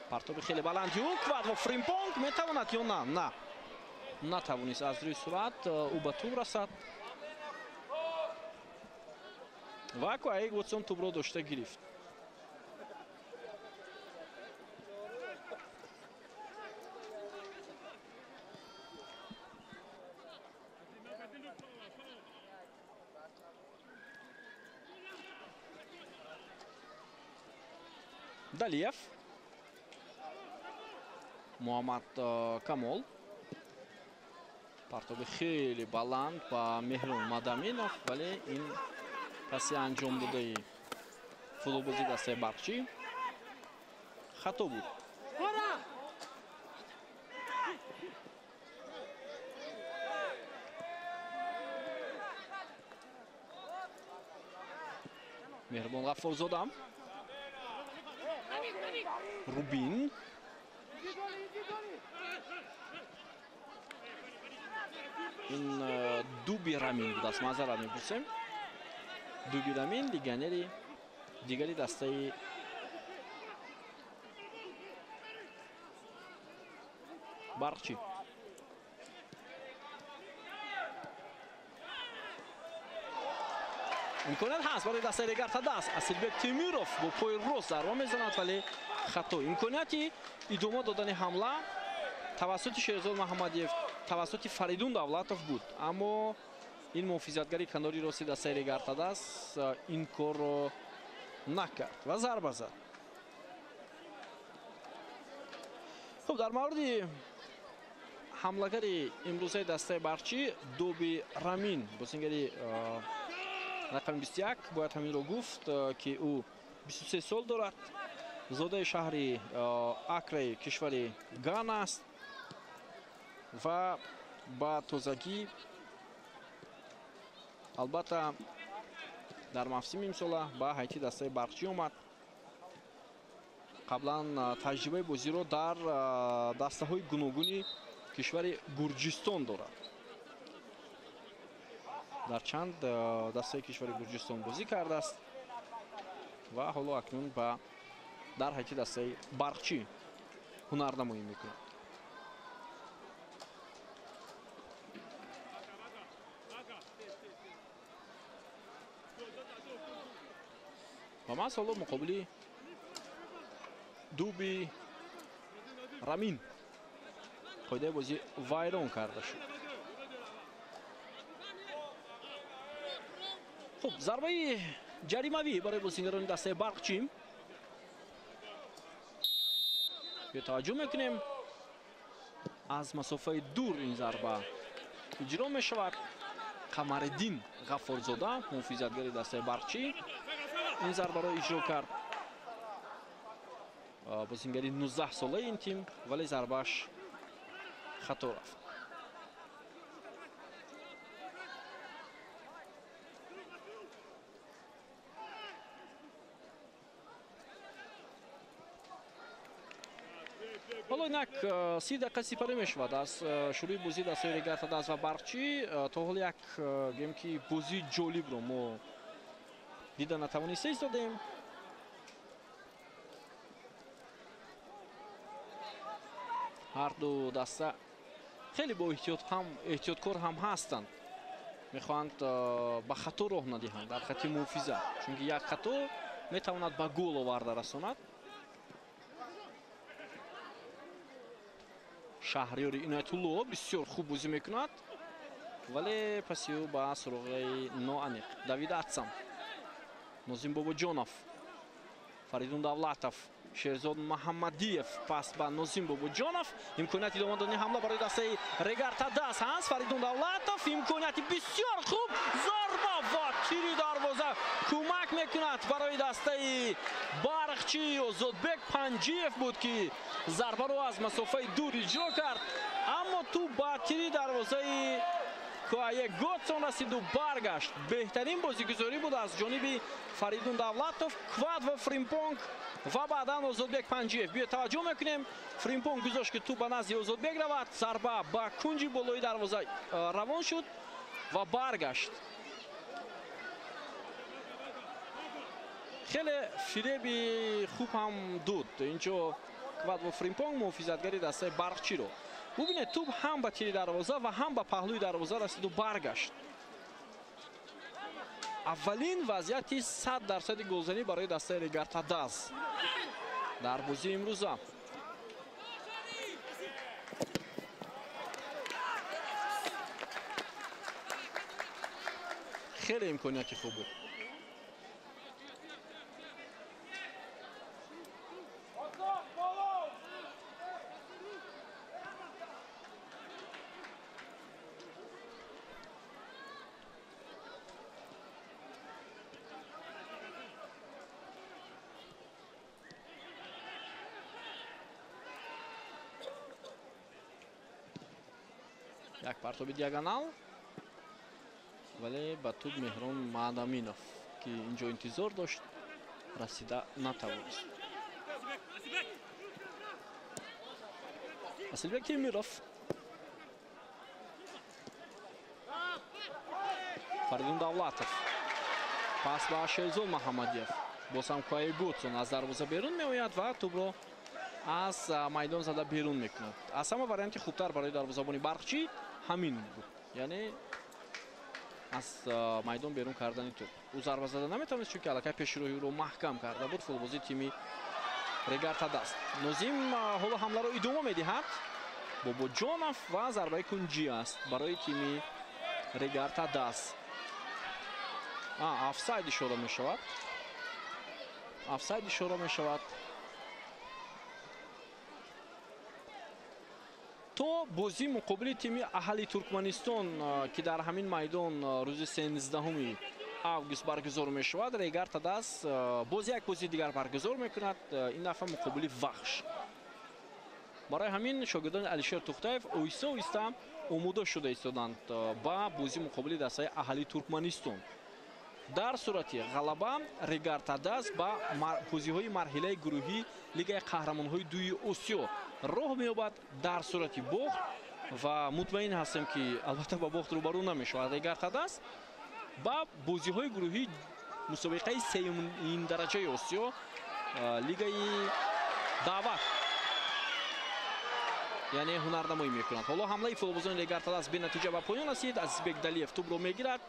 Партоби хеле баланд юк ва Фримпонг метавонад ё на? На. Натавонист аз рӯи сурат ӯ ба туб расад. Ва Куаик Вотсон тубро дошта гирифт. Далиев, Муҳаммад Камол. Партоби хеле баланд ба Меҳрон Мадаминов, вале ин Паси анҷом додаи футболбози дастаи Барқчӣ хато буд. Меҳрибон Ғаффорзода, Рубин, ин Дуби Рамин будааст, маъзарат мепурсем. Дуби Рамин легионери дигари дастаи Барқчӣ. Имконият ҳаст барои дастаи Регар-ТадАЗ. Асилбек Темиров бо пои рост зарба мезанад, вале хато. Имконияти идома додани ҳамла тавассути Шерзод Маҳаммадиев, тавассути Фаридун Давлатов буд, аммо ин муҳофизатгари канори рости дастаи Регар-ТадАЗ ин корро накард ва зарба зад. Хуб, дар мавриди ҳамлагари имрӯзаи дастаи Барқчӣ Дуби Рамин, бозингари рақами 21, бояд ҳаминро гуфт, ки ӯ 23 сол дорад, зодаи шаҳри Акраи кишвари Гана аст ва ба тозагӣ албатта дар мавсими имсола ба ҳайати дастаи Барқчӣ омад. Қаблан таҷрибаи бозиро дар дастаҳои гуногуни кишвари Гурҷистон дорад. Дар чанд дастаи кишвари Гурҷистон бозӣ кардааст ва ҳоло акнун ба дар ҳайати дастаи Барқчӣ ҳунарнамоӣ мекунад. Ва маҳз ҳоло муқобили Дуби Рамин қоидаи бозӣ вайрон карда шуд. Хуб, зарбаи ҷаримавӣ барои бозингарони дастаи Барқчӣ. Биё таваҷҷӯҳ мекунем, аз масофаи дур ин зарба иҷро мешавад. Қамариддин Ғаффорзода, муҳофизатгари дастаи Барқчӣ, ин зарбаро иҷро кард. Бозингари 19 солаи ин тим, вале зарбааш хато рафт. Ҳоло инак 30 дақиқа сипарӣ мешавад аз шурӯи бозии дастаи Регар-ТадАЗ ва Барқчӣ. То ҳол як гӯем ки бозии ҷолибро мо дида натавониста истодем. Ҳар ду даста хеле бо эҳтиёткор ҳам ҳастанд, мехоҳанд ба хато роҳ надиҳанд дар хати муҳофизат, чунки як хато метавонад ба гол оварда расонад. Шаҳриёри Иноятулло бисёр хуб бозӣ мекунад, вале паси ӯ ба суроғаи ноаниқ. Давид Атсам, Нозим Бобоҷонов, Фаридун Давлатов, Шерзод Маҳаммадиев, пас ба Нозим Бобоҷонов. Имконияти идома додани ҳамла барои дастаи Регар-ТадАЗ ҳаст. Фаридун Давлатов, имконияти бисёр хуб, зарба ва тири дарвоза кӯмак мекунад барои дастаи Барқчӣ. Озодбек Панҷиев буд, ки зарбаро аз масофаи дур иҷро кард, аммо тӯб ба тири дарвозаи Куае Готсон расиду баргашт. Беҳтарин бозигузорӣ буд аз ҷониби Фаридун Давлатов, Квадво Фримпонг ва баъдан Озодбек Панҷиев. Биё таваҷҷӯҳ мекунем, Фримпонг гузошт, ки тӯб ба назди Озодбек равад, зарба ба кунҷи болои дарвоза равон шуд ва баргашт. Хеле фиреби хуб ҳам дод инҷо Квадво Фримпонг, муҳофизатгари дастаи Барқчиро. Бубинед, тӯб ҳам ба тири дарвоза ва ҳам ба паҳлӯи дарвоза расиду баргашт. Аввалин вазъияти 100% голзанӣ барои дастаи Регар-ТадАЗ дар бозии имрӯза. Хеле имконияти хуб буд. Як партоби диагонал, вале ба тӯб Меҳрон Маъдаминов, ки инҷо интизор дошт, расида натавонист. Асилбек Темиров, Фаридун Давлатов, пас ба Шерзод Маҳаммадиев. Боз ҳам Куаи Годсон аз дарвоза берун меояд ва тӯбро аз майдон зада берун мекунад. Аз ҳама варианти хубтар барои дарвозабони Барқчӣ ҳамин буд, яъне аз майдон берун кардани тӯб. Ӯ зарба зада наметавонист, чунки аллакай пешроҳи ӯро маҳкам карда буд футболбози тими Регар-ТадАЗ. Нозим ҳоло ҳамларо идома медиҳад. Бобоҷонов ва зарбаи кунҷӣ аст барои тими Регар-ТадАЗ. Офсайд ишора мешавад. Офсайд ишора мешавад. То бозии муқобили тими Аҳали Туркманистон, ки дар ҳамин майдон рӯзи 13 август баргузор мешавад, Регар-ТадАЗ боз як бозии дигар баргузор мекунад, ин дафъа муқобили Вахш. Барои ҳамин шогирдони Алишер Тухтаев оҳиста оҳиста омода шуда истоданд ба бозии муқобили дастаи Аҳали Туркманистон. Дар сурати ғалаба Регар-ТадАЗ ба бозиҳои марҳилаи гурӯҳӣ Лигаи қаҳрамонҳои дуи Осиё роҳ меёбад. Дар сурати бохт, ва мутмаин ҳастем, ки албатта ба бохт рӯбарӯ намешавад, Регар-ТадАЗ ба бозиҳои гурӯҳии мусобиқаи сеюмин дараҷаи Осиё Лигаи даъват, яъне ҳунарнамоӣ мекунад. Ҳоло ҳамлаи футболбозони Регар-ТадАЗ бенатиҷа ба поён расид. Азизбек Далиев тӯбро мегирад.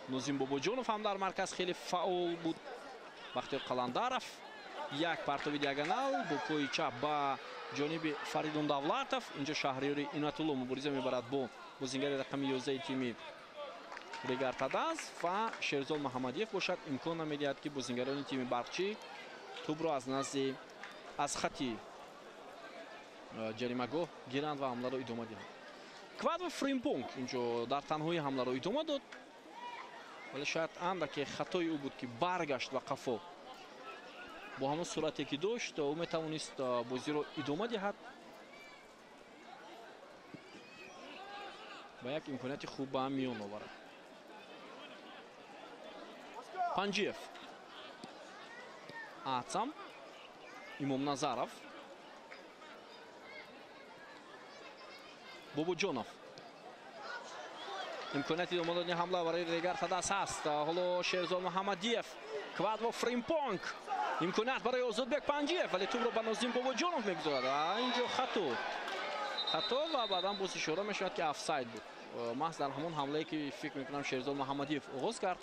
Нозим Бобоҷонов ҳам дар марказ хеле фаъол буд. Бахтиёр Қаландаров, як партоби диагонал бо пои чап ба ҷониби Фаридун Давлатов. Инҷо Шаҳриёри Инатулло мубориза мебарад бо бозингари рақами 11 тими Регар-ТадАЗ ва Шерзод Маҳаммадиев бошад имкон намедиҳад, ки бозингарони тими Барқчӣ тӯбро аз назди аз хати ҷаримагоҳ гиранд ва ҳамларо идома диҳанд. Квадво Фримпонг инҷо дар танҳои ҳамларо идома дод, вале шояд андаке хатои ӯ буд, ки баргашт ба қафо. Бо ҳамон сурате ки дошт, ӯ метавонист бозиро идома диҳад ва як имконияти хуб ба миён оварад. Панҷиев, Ацам, Имомназаров, Бобоҷонов. Имконияти идома додани ҳамла барои Регар-ТадАЗ ҳаст. Ҳоло Шерзод Муҳаммадиев, Квадво Фримпонг, имконият барои Озодбек Панҷиев, вале тӯбро ба Нозим Бобоҷонов мегузорад. Инҷо хато ва баъдан боз ишора мешавад, ки офсайд буд. Маҳз дар ҳамон ҳамлае, ки фикр мекунам Шерзод Муҳаммадиев оғоз кард,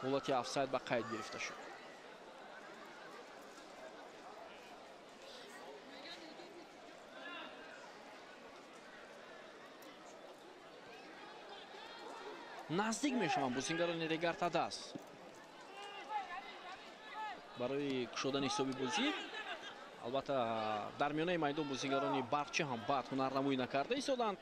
ҳолати офсайд ба қайд гирифта шуд. Наздик мешаванд бозингарони Регар-ТадАЗ барои кушодани ҳисоби бозӣ. Албатта дар миёнаи майдон бозингарони Барқчӣ ҳам бад ҳунарнамоӣ накарда истоданд.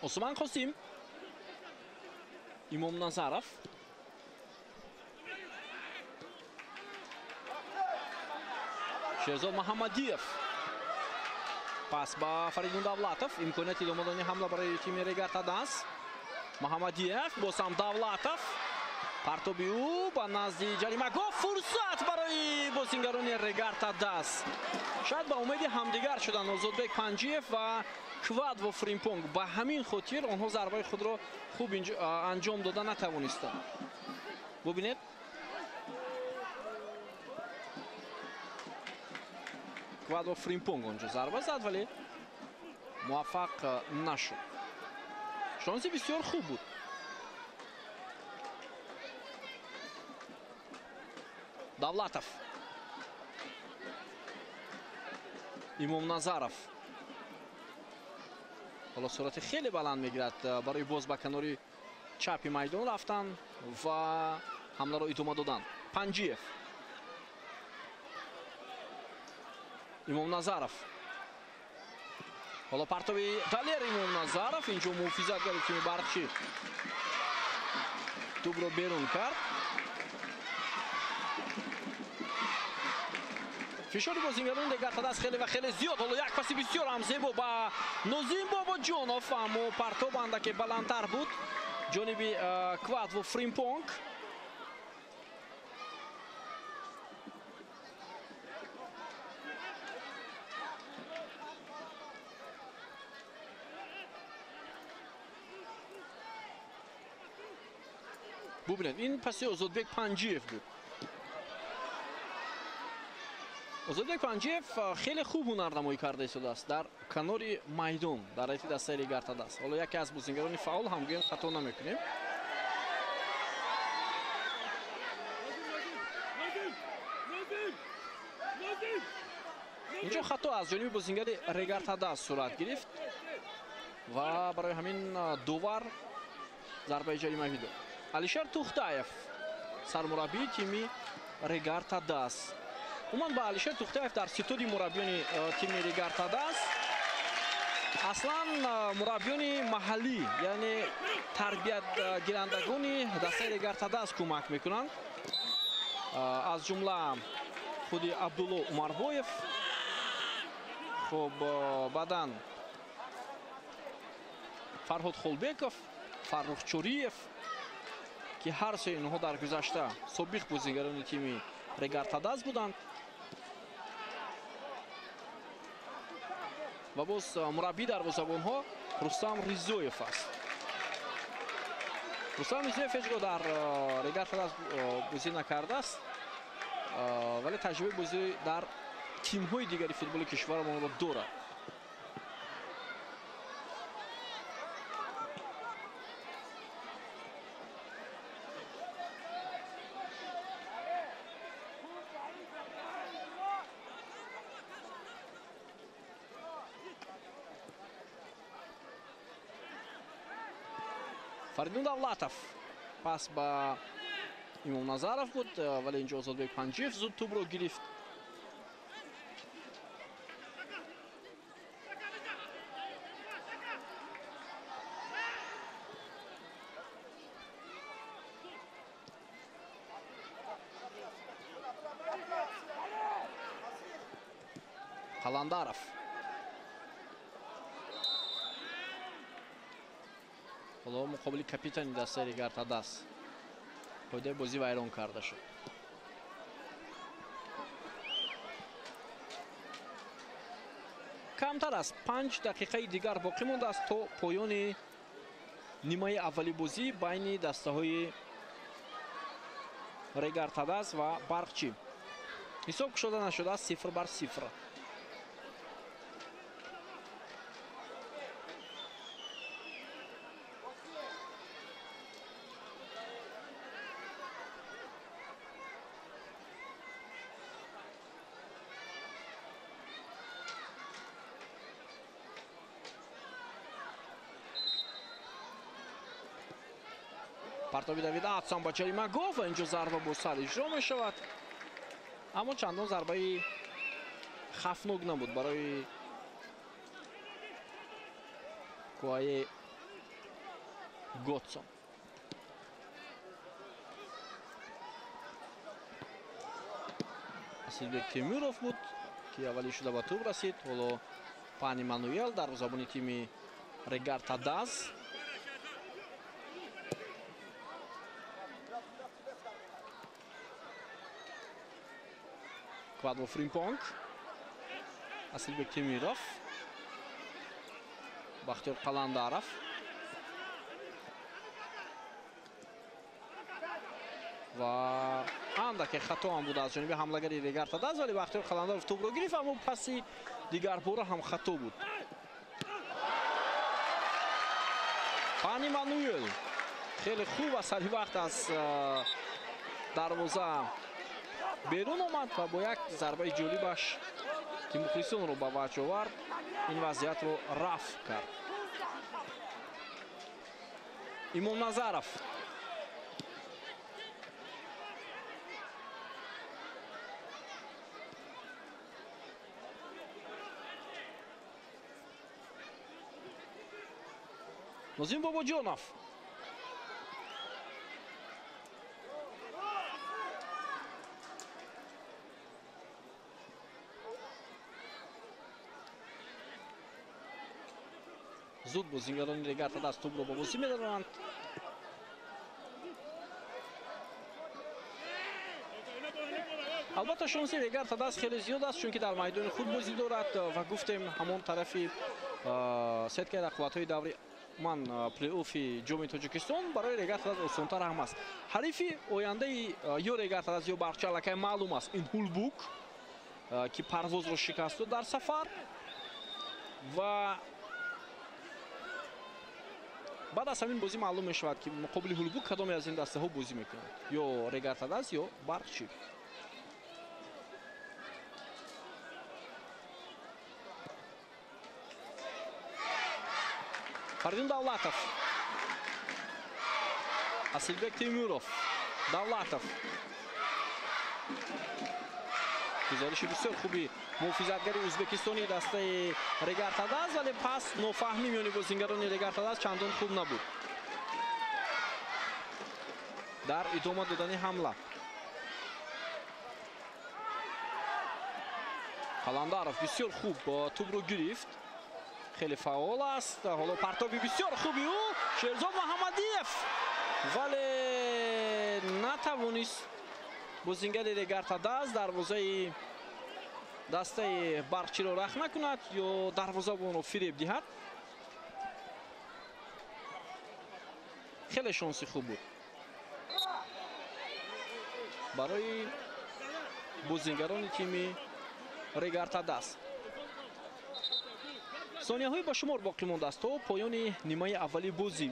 Осман Қосим, Имомназаров, Шерзод Маҳаммадиев, пас ба Фаридун Давлатов. Имконияти идома додани ҳамла барои тими Регар-ТадАЗ. Маҳаммадиев, боз ҳам Давлатов, партоби ӯ ба назди ҷаримагоҳ, фурсат барои бозингарони Регар-ТадАЗ. Шояд ба умеди ҳамдигар шуданд Озодбек Панҷиев ва Квадво Фримпонг. Ба ҳамин хотир онҳо зарбаи худро хуб анҷом дода натавонистанд. Бубинед, Квадво Фримпонг онҷо зарба зад, вале муваффақ нашуд. Шонси бисёр хуб буд. Давлатов, Имомназаров, Ҳоло суръати хеле баланд мегирад барои боз ба канори чапи майдон рафтан ва ҳамларо идома додан. Панҷиев, Имомназаров. Ҳоло партоби Далер Имомназаров. Инҷо муҳофизатгари тими Барқчӣ тӯбро берун кард. Фишори бозингарони Регар-ТадАЗ хеле ва хеле зиёд. Ҳоло як паси бисёр ҳам зебо ба Нозим Бобоҷонов, аммо партоб андаке баландтар буд ҷониби Квадво Фримпонг. Бубинед, ин паси Озодбек Панҷиев буд. Озодбек Панҷиев хеле хуб ҳунарнамоӣ карда истодааст дар канори майдон дар ҳайати дастаи Регар-ТадАЗ. Ҳоло яке аз бозингарони фаъол ҳам гӯем хато намекунем. Инҷо хато аз ҷониби бозингари Регар-ТадАЗ сурат гирифт ва барои ҳамин довар зарбаи ҷаримавӣ дод. Алишер Тухтаев, сармураббии тими Регар-ТадАЗ. Умуман ба Алишер Тухтаев дар ситоди мураббиёни тими Регар-ТадАЗ аслан мураббиёни маҳаллӣ, яъне тарбиятгирандагони дастаи Регар-ТадАЗ кӯмак мекунанд. Аз ҷумла худи Абдулло Умарбоев, хуб баъдан Фарҳод Холбеков, Фаррух Чориев, ки ҳар сеи инҳо дар гузашта собиқ бозингарони тими Регар-ТадАЗ буданд. Ва боз мураббии дарвозабонҳо Рустам Ризоев аст. Рустам Ризоев ҳеҷ гоҳ дар Регар-ТадАЗ бозӣ накардааст, вале таҷрибаи бозӣ дар тимҳои дигари футболи кишварамонро дорад. Фаридун Давлатов пас ба Имомназаров буд, вале инҷо Озодбек Панҷиев зуд тӯбро гирифт. Қаландаров. Ҳоло муқобили капитани дастаи Регар-ТадАЗ қоидаи бозӣ вайрон карда шуд. Камтар аз 5 дақиқаи дигар боқӣ мондааст то поёни нимаи аввали бозӣ байни дастаҳои Регар-ТадАЗ ва Барқчӣ. Ҳисоб кушода нашудааст 0-0. Партоби Давид Адсон ба ҷаримагоҳ ва инҷо зарба бо сар иҷро мешавад, аммо чандон зарбаи хафнок набуд барои Куае Готсон. Асилбек Темуров буд, ки аввалӣ шуда ба тӯб расид. Ҳоло Пани Мануэл дарвозабони тими Регар-ТадАЗ. Квадро Фримпонг, Асилбек Темиров, Бахтиёр Қаландаров. Ва андаке хато ҳам буд аз ҷониби ҳамлагари Регар-ТадАЗ, вале Бахтиёр Қаландаров тӯбро гирифт, аммо паси дигарбора ҳам хато буд. Пани Мануэл хеле хуб ва сари вақт аз дарвоза берун омад ва бо як зарбаи ҷолибаш, ки мухлисонро ба ваҷ овард, ин вазъиятро рафъ кард. Имомназаров. Нозим Бобоҷонов. Зуд бозингарони Регар-ТадАЗ тӯбро ба бозӣ медароранд. Албатта шонси Регар-ТадАЗ хеле зиёд аст, чунки дар майдони худ бозӣ дорад ва гуфтем ҳамон тарафи сеткаи рақобатҳои даври ман плей-оффи ҷоми Тоҷикистон барои Регар-ТадАЗ осонтар ҳам аст. Ҳарифи ояндаи ё Регар-ТадАЗ ё Барқчи аллакай маълум аст. Ин Ҳулбук, ки парвозро шикаст дод дар сафар ва баъд аз ҳамин бозӣ маълум мешавад, ки муқобили Ҳулбук кадоме аз ин дастаҳо бозӣ мекунанд, ё Регар-ТадАЗ ё Барқчи. Фаридун Давлатов, Асилбек Темуров, Давлатов. Гузориши бисёр хуби муҳофизатгари ӯзбекистонии дастаи Регар-ТадАЗ, вале пас нофаҳмӣ миёни бозингарони Регар-ТадАЗ чандон хуб набуд. Дар идома додани ҳамла Қаландаров бисёр хуб тӯбро гирифт, хеле фаъол аст. Ҳоло партоби бисёр хуби ӯ Шерзод Муҳаммадиев, вале натавонист бозингари Регар-ТадАЗ дарвозаи дастаи Барқчиро рахт накунад ё дарвозабонро фиреб диҳад. Хеле шонси хуб буд барои бозингарони тими Регар-ТадАЗ. Сонияҳои ба шумор боқӣ мондааст то поёни нимаи аввали бозӣ.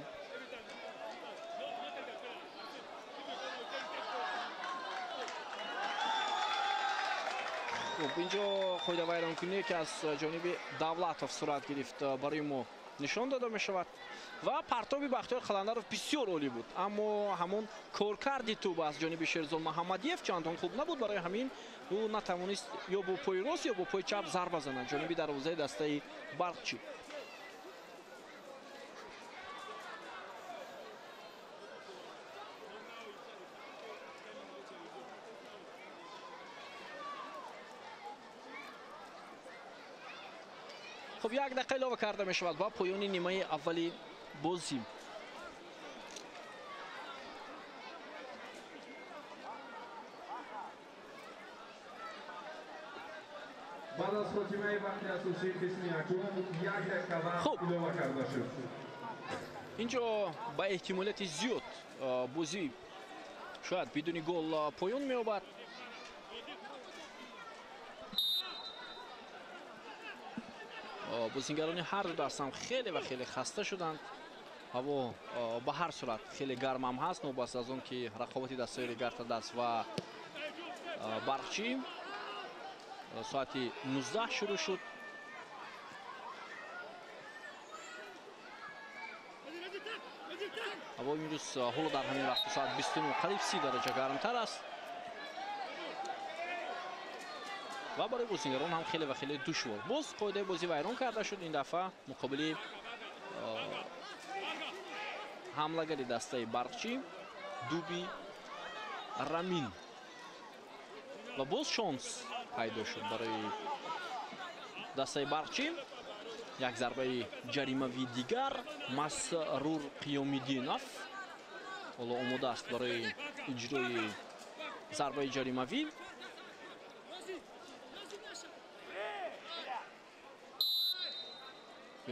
Хуб, инҷо қоидавайронкуние, ки аз ҷониби Давлатов сурат гирифт, барои мо нишон дода мешавад ва партоби Бахтиёр Қаландаров бисёр олӣ буд, аммо ҳамон коркарди тӯб аз ҷониби Шерзод Муҳаммадиев чандон хуб набуд. Барои ҳамин ӯ натавонист ё бо пои рост ё бо пои чап зарба занад ҷониби дарвозаи дастаи Барқчи. Хуб, як дақиқа илова карда мешавад ба поёни нимаи аввали бозӣ. Баъд аз хотимаи вақти асосии қисми якум як дақиқа вақт илова карда шуд. Инҷо ба эҳтимолияти зиёд бозӣ шояд бидуни гол поён меёбад. Бозингарони ҳар ду дастам хеле ва хеле хаста шуданд. Ҳаво ба ҳар сурат хеле гармам ҳаст, новобаста аз он ки рақобати дастаи Регар-ТадАЗ ва Барқчи соати 19 шурӯъ шуд. Ҳаво имрӯз ҳоло дар ҳамин вақт соат 29 қариб 30 дараҷа гармтар аст ва барои бозингарон ҳам хеле ва хеле душвор. Боз қоидаи бозӣ вайрон карда шуд. Ин дафъа муқобили ҳамлагари дастаи Барқчи Дуби Рамин ва боз шонс пайдо шуд барои дастаи Барқчи. Як зарбаи ҷаримавии дигар Масрур Қиёмиддинов ҳоло омода аст барои иҷрои зарбаи ҷаримавӣ.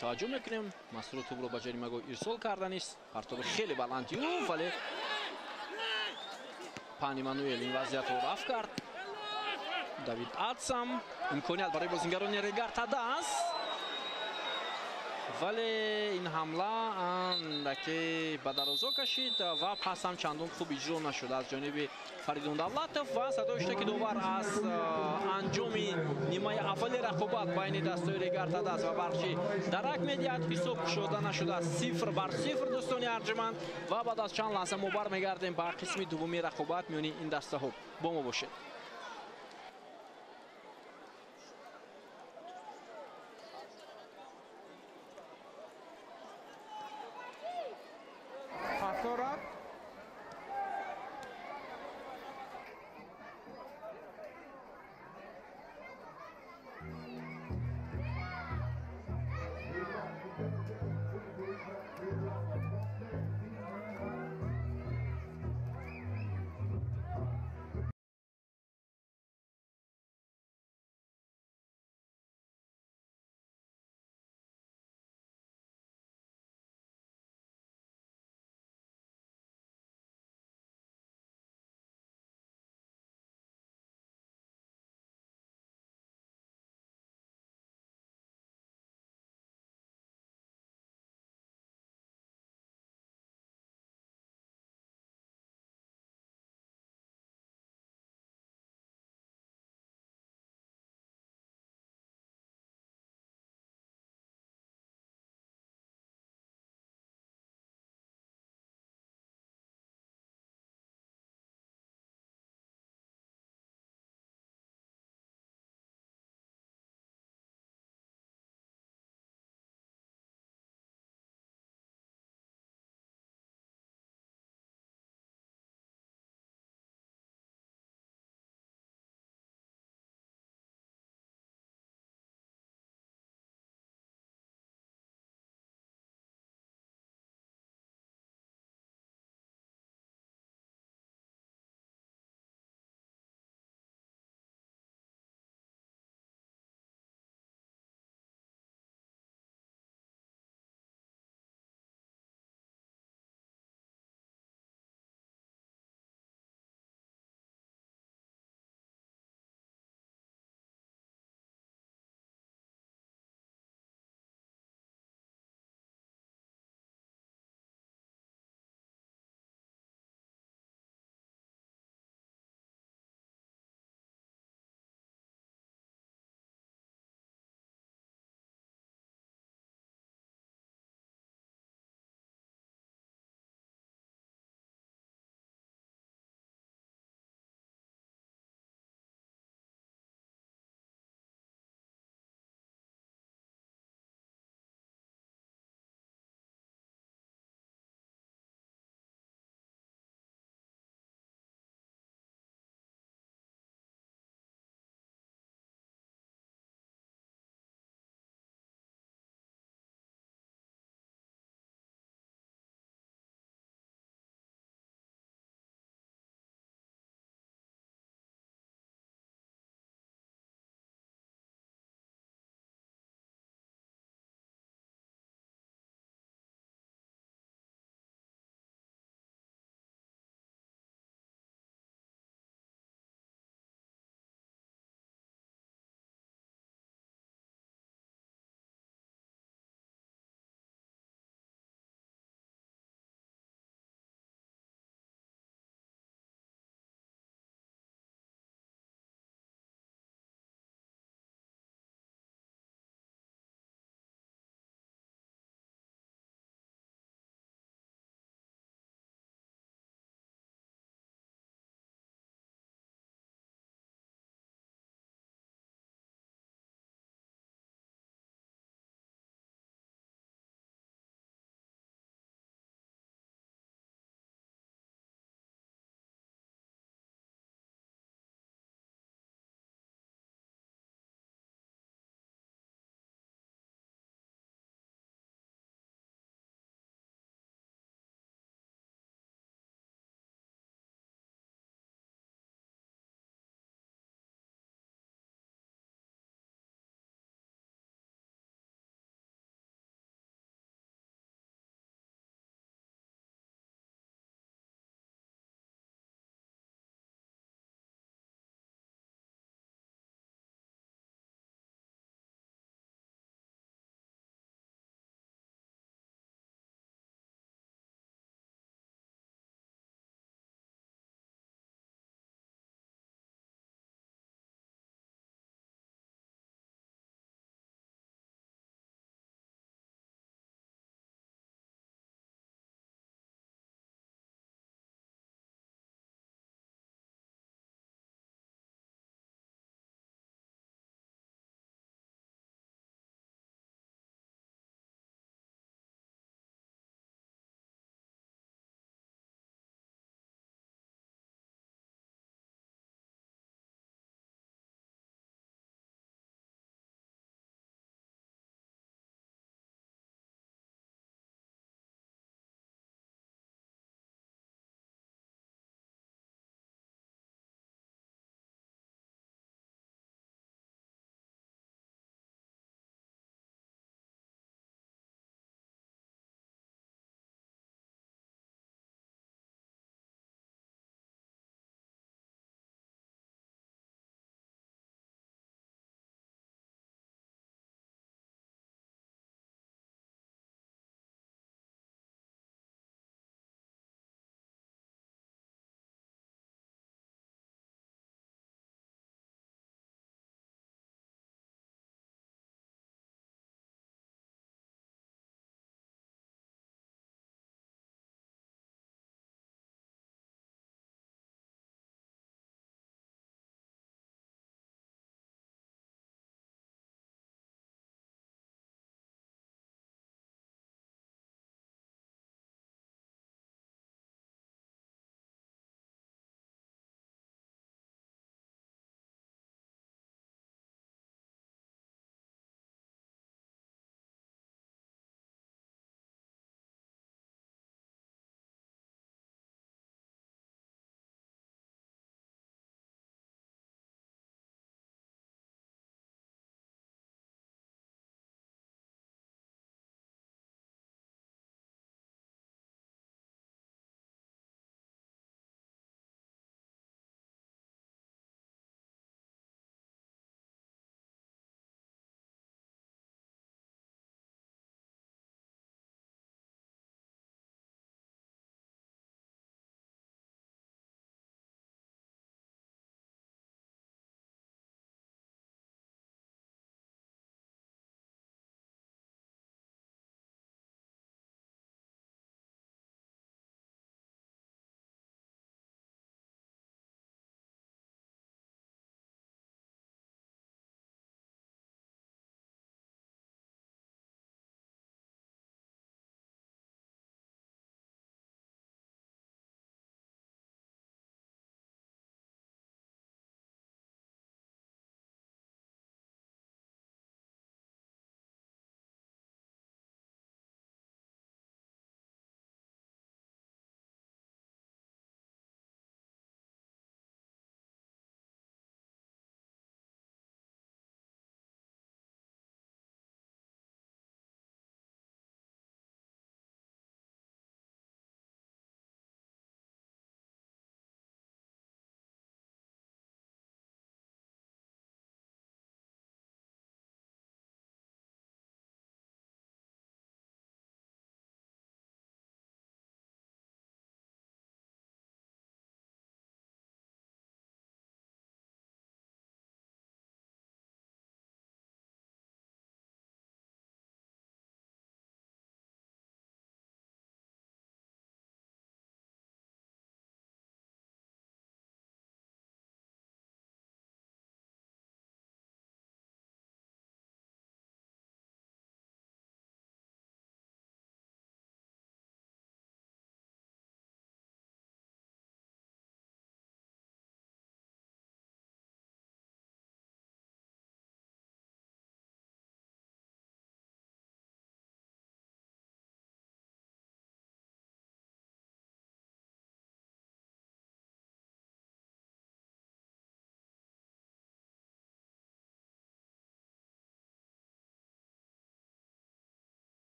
Таваҷҷӯҳ мекунем, Масрур тӯбро ба ҷаримагоҳ ирсол карданист. Партоби хеле баланди ӯ, вале Пан Эммануэл ин вазъиятро рафт кард. Давид Атсам, имконият барои бозингарони Регар-ТадАЗ. Вале ин ҳамла андаке ба дарозо кашид ва пас ҳам чандон хуб иҷро нашуд аз ҷониби Фаридун Давлатов ва садои шуда, ки довар аз анҷоми нимаи аввали рақобат байни дастаи Регар ТадАЗ ва Барқчӣ дарак медиҳад. Ҳисоб кушода нашудааст, 0-0, дӯстони арҷманд, ва баъд аз чанд лаҳза мо бармегардем ба қисми дуввуми рақобат миёни ин дастаҳо. Бо мо бошед.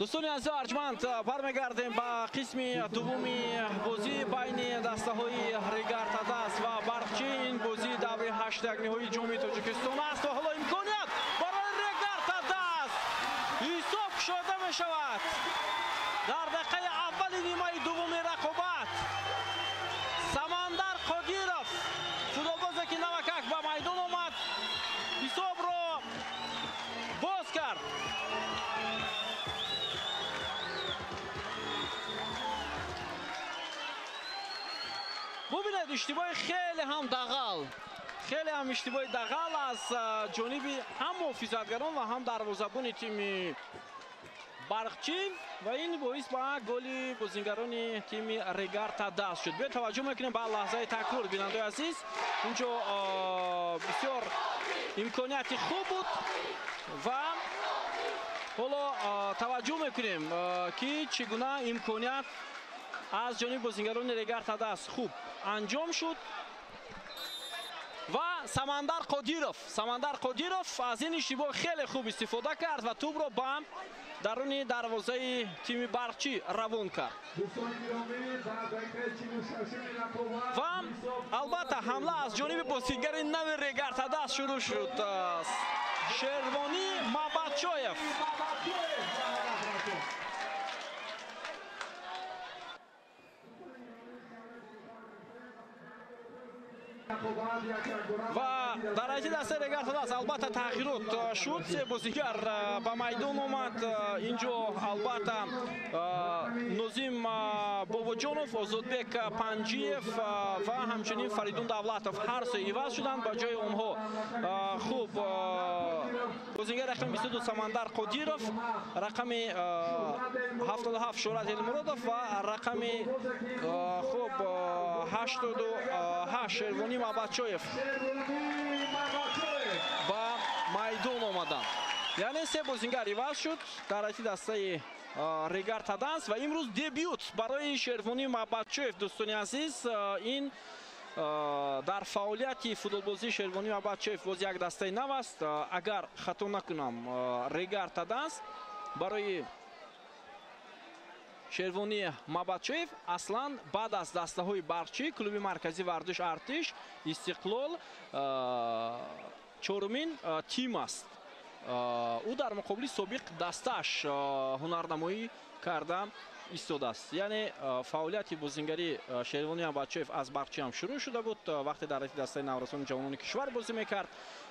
Дӯстони азиз арҷманд, бармегардем ба қисми дуввуми бозӣ байни дастаҳои Регар Тадаз ва Барқчӣ. Ин бозӣ даври 8-ниҳоии ҷоми Тоҷикистон аст ва ҳоло имконият барои Регар Тадаз ҳисоб кушода мешавад. Дар дақиқаи аввали нимаи дуввуми рақобат Самандар Қодиров, футболбозе ки навакак ба майдон омад, ҳисобро боз кард. Бубинед, иштибоҳи хеле ҳам дағал, хеле ҳам иштибоҳи дағал аз ҷониби ҳам муҳофизатгарон ва ҳам дарвозабони тими Барқчӣ ва ин боис ба голи бозингарони тими Регар Тадаз шуд. Биёед таваҷҷӯҳ мекунем ба лаҳзаи такрор, бинандаои азиз. Инҷо бисёр имконияти хуб буд ва ҳоло таваҷҷӯҳ мекунем, ки чӣ гуна имконият аз ҷониби бозингарони Регар Тадаз хуб анҷом шуд ва Самандар Қодиров аз ин иштибоҳ хеле хуб истифода кард ва тӯбро ба даруни дарвозаи тими Барқчӣ равон кард. Ва албатта ҳамла аз ҷониби бозингари нави Регар Тадаз шурӯъ шуд. Шервонӣ Мабатчоев. Ва дар ҳайати дастаи Регар Тадаз албатта тағйирот шуд. Се бозингар ба майдон омад. Инҷо албатта Нозим Бобоҷонов, Озодбек Панҷиев ва ҳамчунин Фаридун Давлатов ҳар се иваз шуданд. Ба ҷои онҳо хуб бозингар рақами 22 Самандар Қодиров, рақами 77 Шӯҳрат Элмуродов ва рақами хуб 88 Шервонӣ Мабатчоев ба майдон омаданд. Яъне се бозингар иваз шуд дар ҳайати дастаи Регар Тадаз ва имрӯз дебют барои Шервонӣ Мабатчоев. Дӯстони азиз, ин дар фаъолияти футболбозии Шервонӣ Мабатчоев боз як дастаи нав аст. Агар хато накунам, Регар Тадаз барои Шервонӣ Мабатчоев аслан баъд аз дастаҳои Барқчӣ, клуби марказии варзиш Артиш, Истиқлол чорумин тим аст. Ӯ дар муқобили собиқ дастааш ҳунарнамоӣ карда истодааст. Яъне фаъолияти бозингарии Шервонӣ Мабатчоев аз Барқчӣ ҳам шурӯъ шуда буд. Вақте дар ҳайати дастаи наврасони ҷавонони кишвар бозӣ мекард,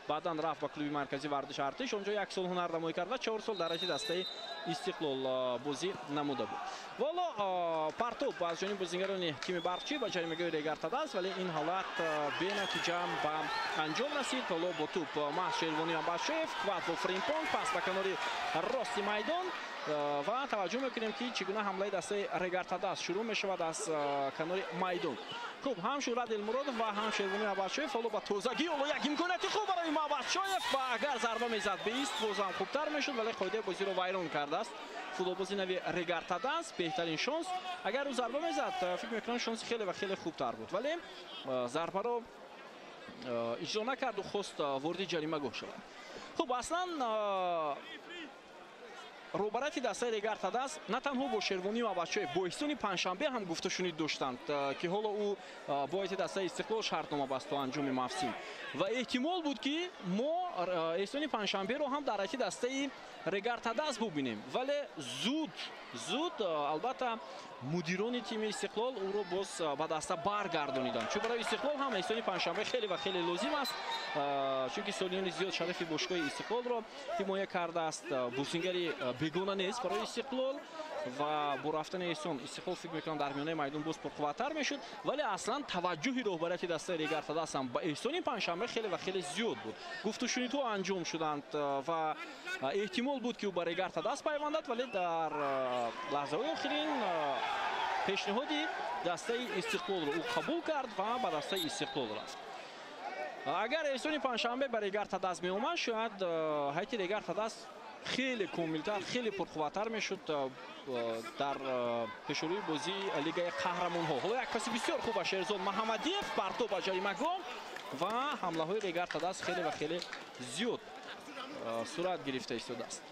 баъдан рафт ба клуби марказии варзиш Артиш, онҷо як сол ҳунарнамоӣ кард ва 4 сол дар ҳайати дастаи Истиқлол бозӣ намуда буд. Воло партоб аз ҷониби бозингарони тими Барқчӣ ба ҷаримагоҳи Регар Тадаз, вале ин ҳолат бенатиҷа ба анҷом расид. Ҳоло бо тӯб маҳз Шервонӣ Мабатчоев, кват бо Фримпонг, пас ба канори рости майдон ва таваҷҷӯҳ мекунем, ки чӣ гуна ҳамлаи дастаи Регар Тадаз шурӯъ мешавад аз канори майдон. Хуб, ҳам Шӯҳрат Элмуродов ва ҳам Шервонӣ Мабатчоев ҳоло ба тозагӣ, ҳоло як имконияти хуб барои Мабатчоев ва агар зарба мезад ба ист, боз ҳам хубтар мешуд, вале қоидаи бозиро вайрон кардааст футболбози нави Регар Тадаз. Беҳтарин шонс, агар ӯ зарба мезад, фикр мекунам шонси хеле ва хеле хубтар буд, вале зарбаро иҷро накарду хост вориди ҷаримагоҳ шавад. Хуб, аслан роҳбарияти дастаи Регар Тадаз на танҳо бо Шервонӣ Мабатчоев, бо Эҳсони Панҷшанбе ҳам гуфтушунид доштанд, ки ҳоло ӯ бо ҳайати дастаи Истиқлол шартнома баст то анҷоми мавсим ва эҳтимол буд, ки мо Эҳсони Панҷшанберо ҳам дар ҳайати дастаи Регар Тадаз бубинем, вале зуд албатта мудирони тими Истиқлол ӯро боз ба даста баргардониданд, чун барои Истиқлол ҳам Эҳсони Панҷшанбе хеле ва хеле лозим аст, чунки солиёни зиёд шарафи бошгоҳи Истиқлолро ҳимоя кардааст. Бозингари бегона нест барои Истиқлол ва бо рафтани Эҳсон Истиқлол фикр мекунам дар миёнаи майдон боз пурқувваттар мешуд, вале аслан таваҷҷӯҳи роҳбарияти дастаи Регар Тадаз ҳам ба Эҳсони Панҷшанбе хеле ва хеле зиёд буд. Гуфтушунидҳо анҷом шуданд ва эҳтимол буд, ки ӯ ба Регар Тадаз пайвандад, вале дар лаҳзаҳои охирин пешниҳоди дастаи Истиқлолро ӯ қабул кард ва ба дастаи Истиқлол рафт. Агар Эҳсони Панҷшанбе ба Регар Тадаз меомад, шояд ҳайати Регар Тадаз хеле комилтар, хеле пурқувваттар мешуд дар пешрӯи бозии Лигаи қаҳрамонҳо. Ҳоло як паси бисёр хуб ба Шерзод Маҳамадиев, партоб ба ҷаримагоҳ ва ҳамлаҳои Регар Тадаз хеле ва хеле зиёд сурат гирифта истодааст.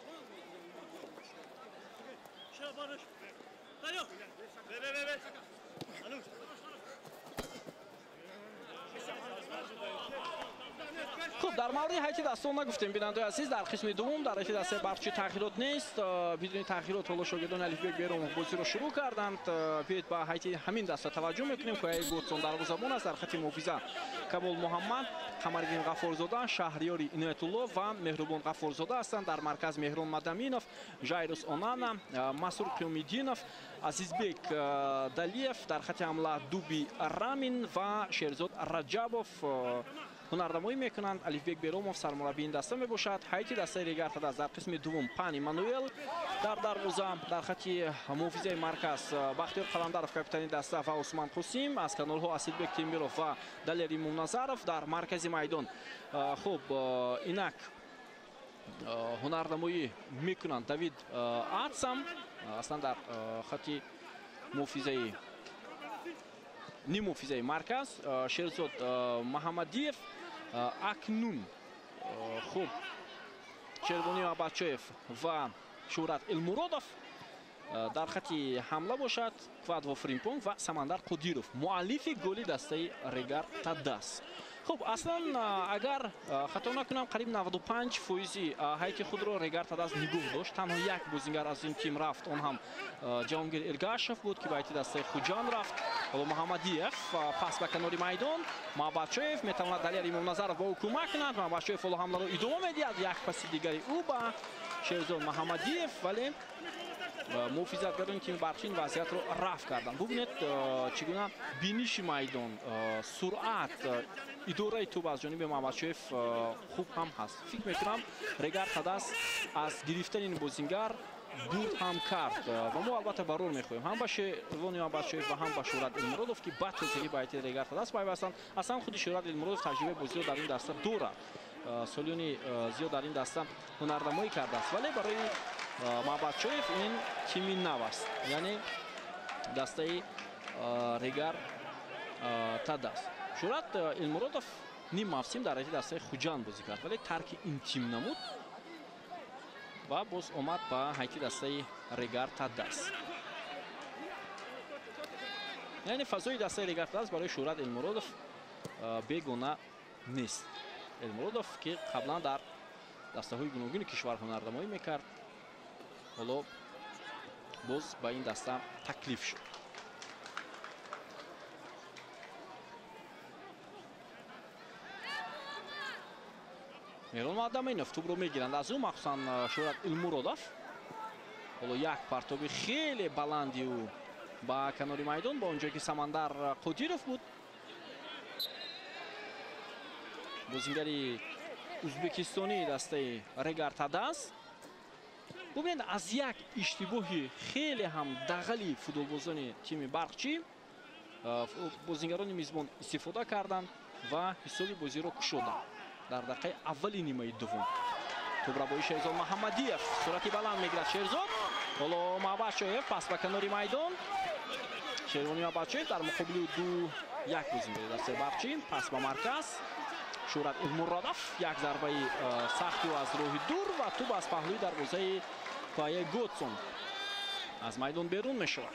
Хуб, дар мавриди ҳайати дастон нагуфтем, бинандаи азиз. Дар қисми дуввум дар ҳайати дастаи Барқчӣ тағйирот нест. Бидуни тағйирот ҳоло шогирдони Алифбек Беромов бозиро шурӯъ карданд. Биёед ба ҳайати ҳамин даста таваҷҷӯҳ мекунем. Куяи Готсон дарвозабон аст. Дар хати муҳофиза Камол Муҳаммад, Қамариддин Ғаффорзода, Шаҳриёри Иноятулло ва Меҳрубон Ғаффорзода ҳастанд. Дар марказ Меҳрон Мадаминов, Жайрус Онана, Масур Қиёмиддинов, Азизбек Далиев. Дар хати ҳамла Дуби Рамин ва Шерзод Раҷабов ҳунарнамоӣ мекунанд. Алифбек Беромов сармураббии ин даста мебошад. Ҳайати дастаи Регар Тадас дар қисми дуввум Пан Эммануэл дар дарвоза, дар хати муҳофизаи марказ Бахтиёр Қаландаров капитани даста ва Усман Қосим, аз канорҳо Асилбек Темиров ва Далер Имомназаров. Дар маркази майдон хуб инак ҳунарнамоӣ мекунанд Давид Атсам, аслан дар хати муҳофизаи ниммуҳофизаи марказ Шерзод Маҳамадиев. Акнун хуб Шервони Абачоев ва Шӯҳрат Элмуродов. Дар хати ҳамла бошад Квадво Фримпонг ва Самандар Қодиров, муаллифи голи дастаи Регар Тадас. Хуб, аслан агар хато накунам, қариб 95% ҳайати худро Регар Тадас нигоҳ дошт. Танҳо як бозингар аз ин тим рафт, он ҳам Ҷаҳонгир Эргашев буд, ки ба ҳайати дастаи Хуҷанд рафт. Ҳоло Муҳаммадиев пас ба канори майдон, Маҳбатшоев метавонад Далер Имомназаров ба ӯ кӯмак кунад. Маҳбатшоев ҳоло ҳамларо идома медиҳад, як паси дигари ӯ ба Шерзод Маҳаммадиев, вале муҳофизатгарони тими Барқчӣ ин вазъиятро рафъ карданд. Бубинед чӣ гуна биниши майдон, суръат, идораи тӯб аз ҷониби Маҳмадшоев хуб ҳам ҳаст. Фикр мекунам Регар Тадас аз гирифтани ин бозингар бурд ҳам кард ва мо албатта барор мехоҳем ҳам ба Шервони Маҳмадшоев ва ҳам ба Шӯҳрат Элмуродов, ки ба тозагӣ ба ҳайати Регар Тадас пайвастанд. Аслан худи Шӯҳрат Элмуродов таҷрибаи бозиро дар ин даста дорад, солиёни зиёд дар ин даста ҳунарнамоӣ кардааст, вале барои Маҳмадшоев ин тими нав аст, яъне дастаи Регар Тадас. Шӯҳрат Элмуродов ним мавсим дар ҳайати дастаи Хуҷанд бозӣ кард, вале тарки ин тим намуд ва боз омад ба ҳайати дастаи Регар Тадас. Яъне фазои дастаи Регар Тадас барои Шӯҳрат Элмуродов бегона нест. Элмуродов, ки қаблан дар дастаҳои гуногуни кишвар ҳунарнамоӣ мекард, ҳоло боз ба ин даста таклиф шуд. Меҳрон Мадаминов тӯбро мегиранд аз ӯ, махсусан Шӯҳрат Элмуродов. Ҳоло як партоби хеле баланди ӯ ба канори майдон, ба он ҷое ки Самандар Қодиров буд, бозингари ӯзбекистонии дастаи Регар Тадас. Бубинед, аз як иштибоҳи хеле ҳам дағали футболбозони тими Барқчӣ бозингарони мизбон истифода карданд ва ҳисоби бозиро кушоданд дар дақиқаи аввали нимаи дуввум. Тӯбрабои Шерзод Маҳаммадиев суръати баланд мегирад Шерзод. Ҳоло Маҳбатшоев пас ба канори майдон. Шервони Маҳбатшоев дар муқобили ду як бозингари дастаи Барқчӣ, пас ба марказ. Шӯҳрат Элмуродов як зарбаи сахти ӯ аз роҳи дур ва тӯб аз паҳлӯи дарвозаи Куае Готсон аз майдон берун мешавад.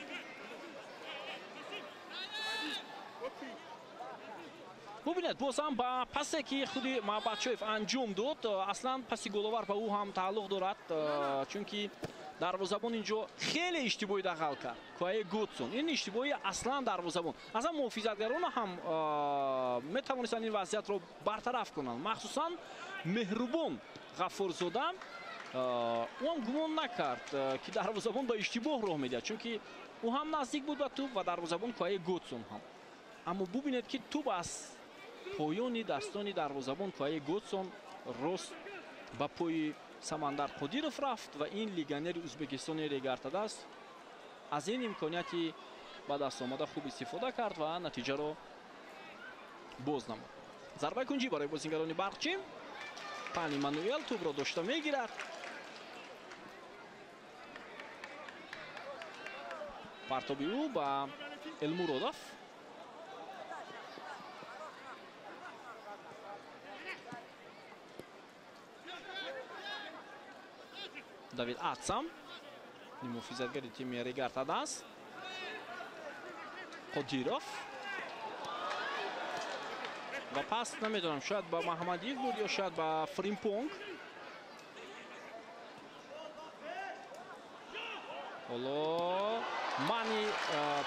Бубинед, боз ҳам ба пасе ки худи Маҳбатшоев анҷом дод, аслан паси головар ба ӯ ҳам тааллуқ дорад, чунки дарвозабон инҷо хеле иштибоҳи дағал кард. Куае Готсон ин иштибоҳи аслан дарвозабон. Аслан муҳофизатгарон ҳам метавонистанд ин вазъиятро бартараф кунанд, махсусан Меҳрубон Ғаффорзода. Ӯ ҳам гумон накард, ки дарвозабон ба иштибоҳ роҳ медиҳад, чунки ӯ ҳам наздик буд ба тӯб ва дарвозабон Куае Готсон ҳам. Аммо бубинед, ки тӯб аз поёни дастони дарвозабон Куае Готсон рост ба пои Самандар Қодиров рафт ва ин легионери ӯзбекистони Регар Тадас аз ин имконияти ба даст омада хуб истифода кард ва натиҷаро боз намуд. Зарбаи кунҷӣ барои бозингарони Барқчӣ. Пан Эммануэл тӯбро дошта мегирад. Партоби ӯ ба Элмуродов. Давид Атсам Муҳофизатгари тими Регар Тадас. Қодиров ва пас намедонам, шояд ба Маҳмадиев буд ё шояд ба Фримпонг. Ҳоло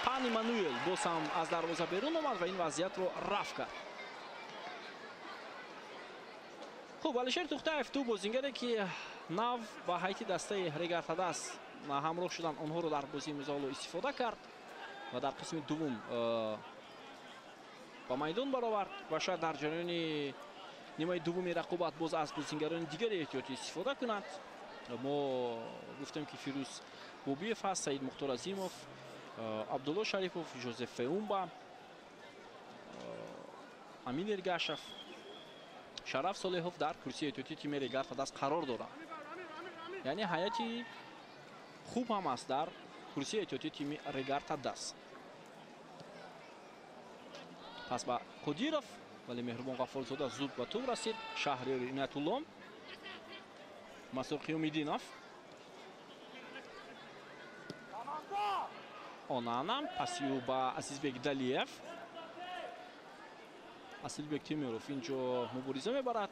Пани Мануэл боз ҳам аз дарвоза берун омад ва ин вазъиятро рафт кард. Хуб, Алишер Тухтаев, ду бозингаре ки нав ба ҳайати дастаи Регар Тадас ҳамроҳ шуданд, онҳоро дар бозии музоҳоло истифода кард ва дар қисми дуввум ба майдон баровард ва шояд дар ҷараёни нимаи дуввуми рақобат боз аз бозингарони дигари эҳтиётӣ истифода кунад. Мо гуфтем ки Фирӯз Бобиев ҳаст, Саид Мухтор Азимов, Абдулло Шарипов, Жозеф Феумба, Амин Эргашев, Шараф Солеҳов дар курсии эҳтиётии тими Регар Тадас қарор доранд. Яъне ҳайати хуб ҳам аст дар курсии эҳтиётии тими Регар Тадас. Пас ба Қодиров, вале Меҳрубон Ғаффорзода зуд ба тӯб расид. Шаҳриёр Иноятулло, Масур Қиёмиддинов, Онана, паси ӯ ба Азизбек Далиев. Асилбек Темиров инҷо мубориза мебарад.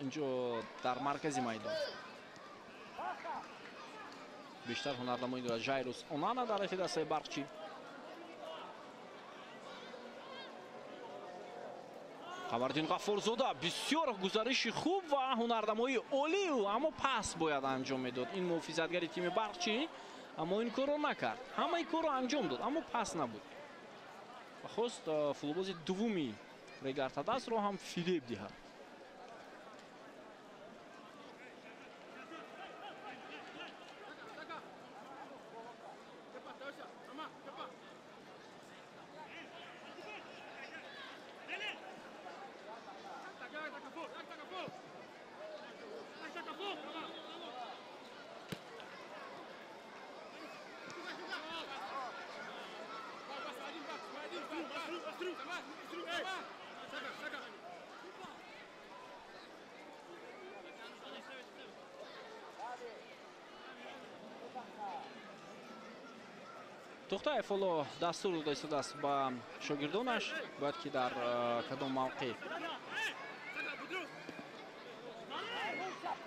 Инҷо дар маркази майдон бештар ҳунарнамоӣ дорад Жайрус Онана дар рафи дастаи Барқчӣ. Қамардин Ғаффорзода бисёр гузариши хуб ва ҳунарнамоии олӣ, аммо пас бояд анҷом медод ин муҳофизатгари тими Барқчӣ, аммо ин корро накард. Ҳамаи корро анҷом дод, аммо пас набуд ва хост футболбози дуввуми Регар Тадасро ҳам фиреб диҳад. Тухтаев ҳоло дастур дода истодааст ба шогирдонаш, бояд ки дар кадом мавқеъ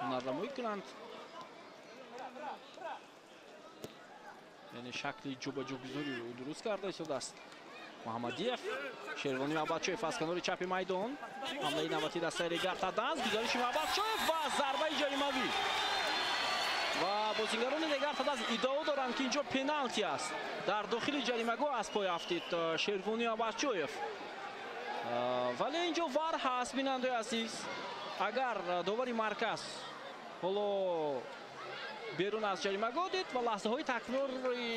ҳунарнамоӣ кунанд. Яъне шакли ҷобаҷогузориро дуруст карда истодааст. Муҳаммадиев, Шервони Мабадчоев аз канори чапи майдон, ҳамлаи навбатии дастаи Регар Тадас, гузариши Мабадчоев ва зарбаи ҷаримавӣ. Ва бозингарони Регар Тадас иддао доранд, ки инҷо пеналти аст. Дар дохили ҷаримагоҳ аз пой афтид Шервони Абадчоев. Вале инҷо вар ҳаст, бинандаи азиз. Агар довари марказ ҳоло берун аз ҷаримагоҳ дид ва лаҳзаҳои такрори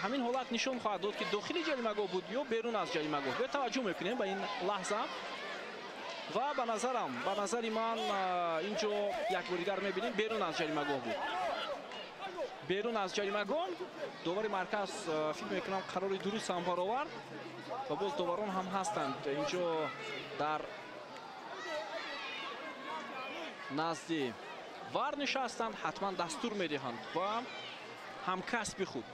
ҳамин ҳолат нишон хоҳад дод, ки дохили ҷаримагоҳ буд ё берун аз ҷаримагоҳ. Биё таваҷҷӯҳ мекунем ба ин лаҳза. Ва ба назари ман инҷо як бор дигар мебинем, берун аз ҷаримагоҳ буд. Берун аз ҷаримагоҳ довари марказ фикр мекунам қарори дуруст ҳам баровард ва боз доварон ҳам ҳастанд инҷо дар назди вар нишастанд, ҳатман дастур медиҳанд ва ҳамкасби худ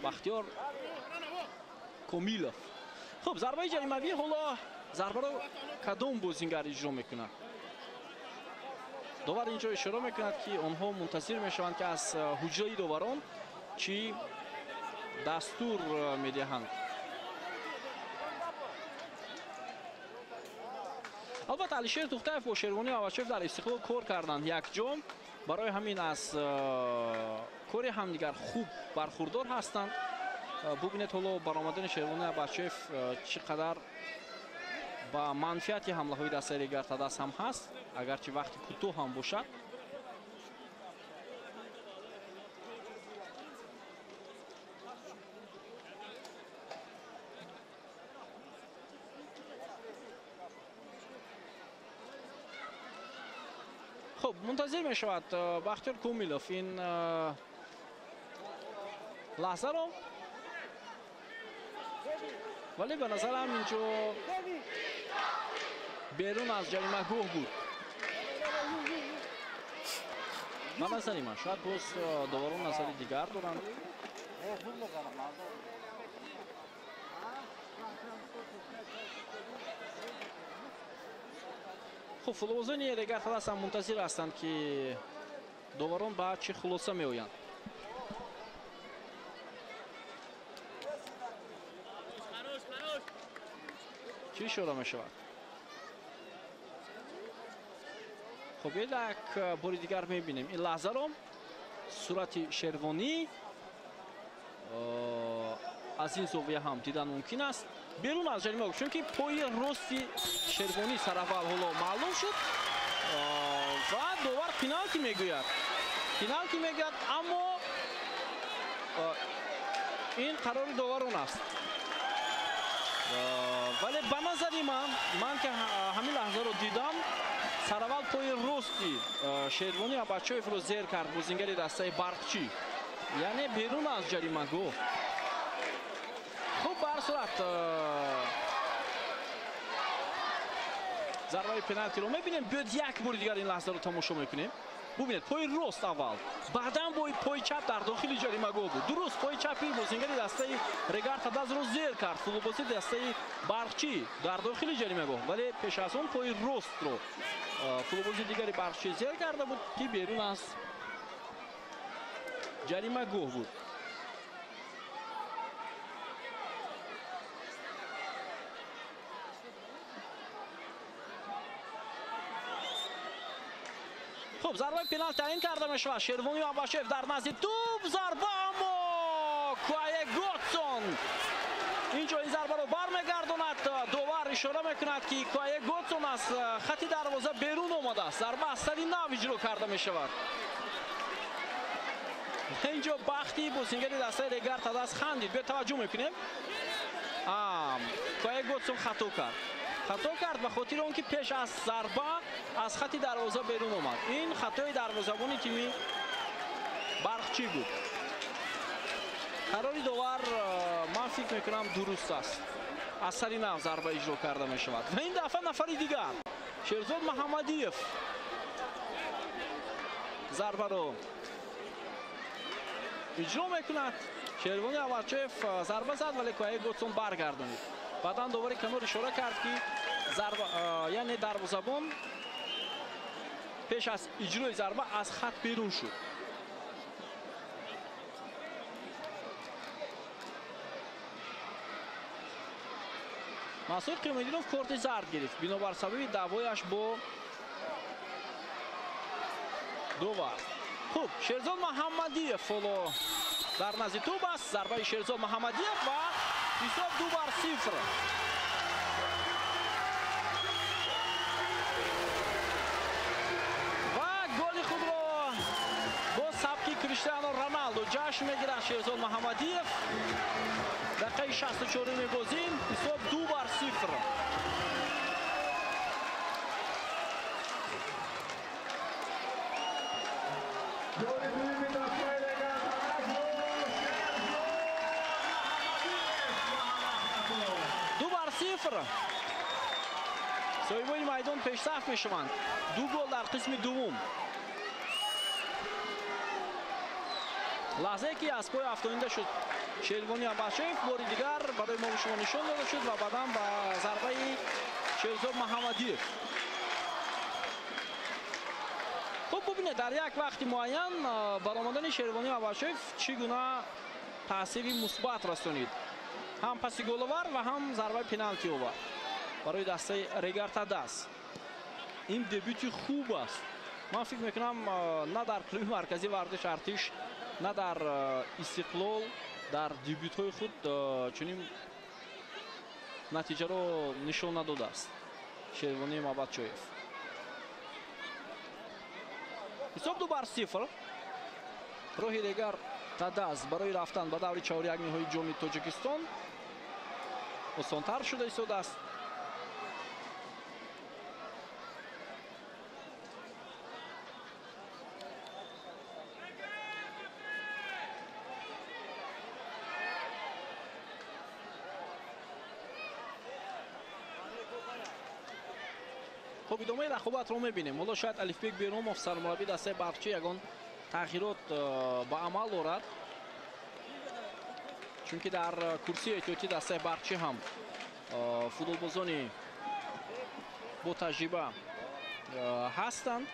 Бахтиёр Комилов. Хуб, зарбаи ҷаримавӣ ҳоло зарбаро кадом бозингар иҷро мекунад? Довар инҷо ишора мекунад, ки онҳо мунтазир мешаванд, ки аз ҳуҷраи доварон чӣ дастур медиҳанд. Албатта Алишер Тухтаев бо Шервони Авачев дар Истиқлол кор карданд якҷо, барои ҳамин аз кори ҳамдигар хуб бархурдор ҳастанд. Бубинед ҳоло баромадани Шервони Авачев чӣ қадар ба манфиати ҳамлаҳои дастаи Регар Тадас ҳам ҳаст, агарчи вақти кӯтоҳ ҳам бошад. Хуб, мунтазир мешавад Бахтиёр Комилов ин лаҳзаро, вале ба назарам инҷо Берун аз ҷаримагоҳ буд. Ба назари ман шояд боз доварон назари дигар доранд. Хуб, футболбозони Регар Тадаз ҳам мунтазир ҳастанд, ки доварон ба чӣ хулоса меоянд. Чӣ ишора мешавад? Хуб, як бори дигар мебинем ин лаҳзаро. Сурати Шервонӣ аз ин зовия ҳам дидан мумкин аст. Берун аз ҷаримагоҳ, чунки пои рости Шервонӣ сараввал ҳоло маълум шуд ва довар пеналти мегӯяд. Пеналти мегӯяд, аммо ин қарори доварон аст. Вале ба назари ман ки ҳамин лаҳзаро дидам, сараввал пои рости Шервонӣ Абачоевро зер кард бозингари дастаи Барқчӣ, яъне берун аз ҷаримагоҳ. Хуб, ба ҳар сурат зарбаи пеналтиро мебинем. Биёд як бори дигар ин лаҳзаро тамошо мекунем. Бубинед, пои рост аввал, баъдан пои чап дар дохили ҷаримагоҳ буд. Дуруст, пои чапи бозингари дастаи Регар Тадазро зер кард футболбози дастаи Барқчӣ дар дохили ҷаримагоҳ, вале пеш аз он пои ростро футболбози дигари Барқчӣ зер карда буд, ки берун аз ҷаримагоҳ буд. Хуб, зарбаи пеналт таъин карда мешавад. Шервонӣ Абашев дар назди тӯб, зарба, аммо Куае Готсон инҷо ин зарбаро бармегардонад. Довар ишора мекунад, ки Куае Готсон аз хати дарвоза берун омадааст. Зарба аз сари нав иҷро карда мешавад. Инҷо бахти бозингари дастаи Регар Тадаз хандид. Биё таваҷҷӯҳ мекунем. Куае Готсон хато кард. Хато кард ба хотири он ки пеш аз зарба аз хати дарвоза берун омад. Ин хатои дарвозабони тими Барқчӣ буд. Қарори довар ман фикр мекунам дуруст аст. Аз сари нав зарба иҷро карда мешавад. Ва ин дафъа нафари дигар Шерзод Маҳаммадиев зарбаро иҷро мекунад. Шервонӣ Аварчоев зарба зад, вале Куае Готсон баргардонид. Баъдан довари канор ишора кард, ки зарба, яъне дарвозабон пеш аз иҷрои зарба аз хат берун шуд. Мансур Қиёмиддинов корти зард гирифт бинобар сабаби даъвояш бо довар. Хуб, Шерзод Маҳаммадиев ҳоло дар назди тӯб аст. Зарбаи Шерзод Маҳаммадиев ва ҳисоб 2-0. Ва голи худро бо сабки Криштиану Роналду ҷашн мегирад Шерзод Маҳаммадиев. Дақиқаи 64-уми бозӣ, ҳисоб 2-0. Соҳибони майдон пешсаф мешаванд. 2 гол дар қисми дуввум. Лаҳзае ки аз пой афтонида шуд Шервонӣ Абашев, бори дигар барои мо шумо нишон дода шуд ва баъдан ба зарбаи Шерзод Маҳаммадиев. Хуб, бубинед, дар як вақти муайян баромадани Шервонӣ Абашев чӣ гуна таъсири мусбат расонид. Ҳам паси головар ва ҳам зарбаи пеналти овард барои дастаи Регар Тадаз. Ин дебюти хуб аст. Ман фикр мекунам на дар клуби марказии варзиш Артиш, на дар Истиқлол дар дебютҳои худ чунин натиҷаро нишон надодааст Шервонӣ Мабадчоев. Ҳисоб 2-0. Роҳи Регар Тадаз барои рафтан ба даври чорякниҳои ҷоми Тоҷикистон осонтар шуда истодааст. Хуб, идомаи рақобатро мебинем. Ҳоло шояд Алифбек Беромов, сармураббии дастаи Барқчӣ, ягон тағйирот ба амал орад, чунки дар курсии эҳтиётии дастаи Барқчӣ ҳам футболбозони бо таҷриба ҳастанд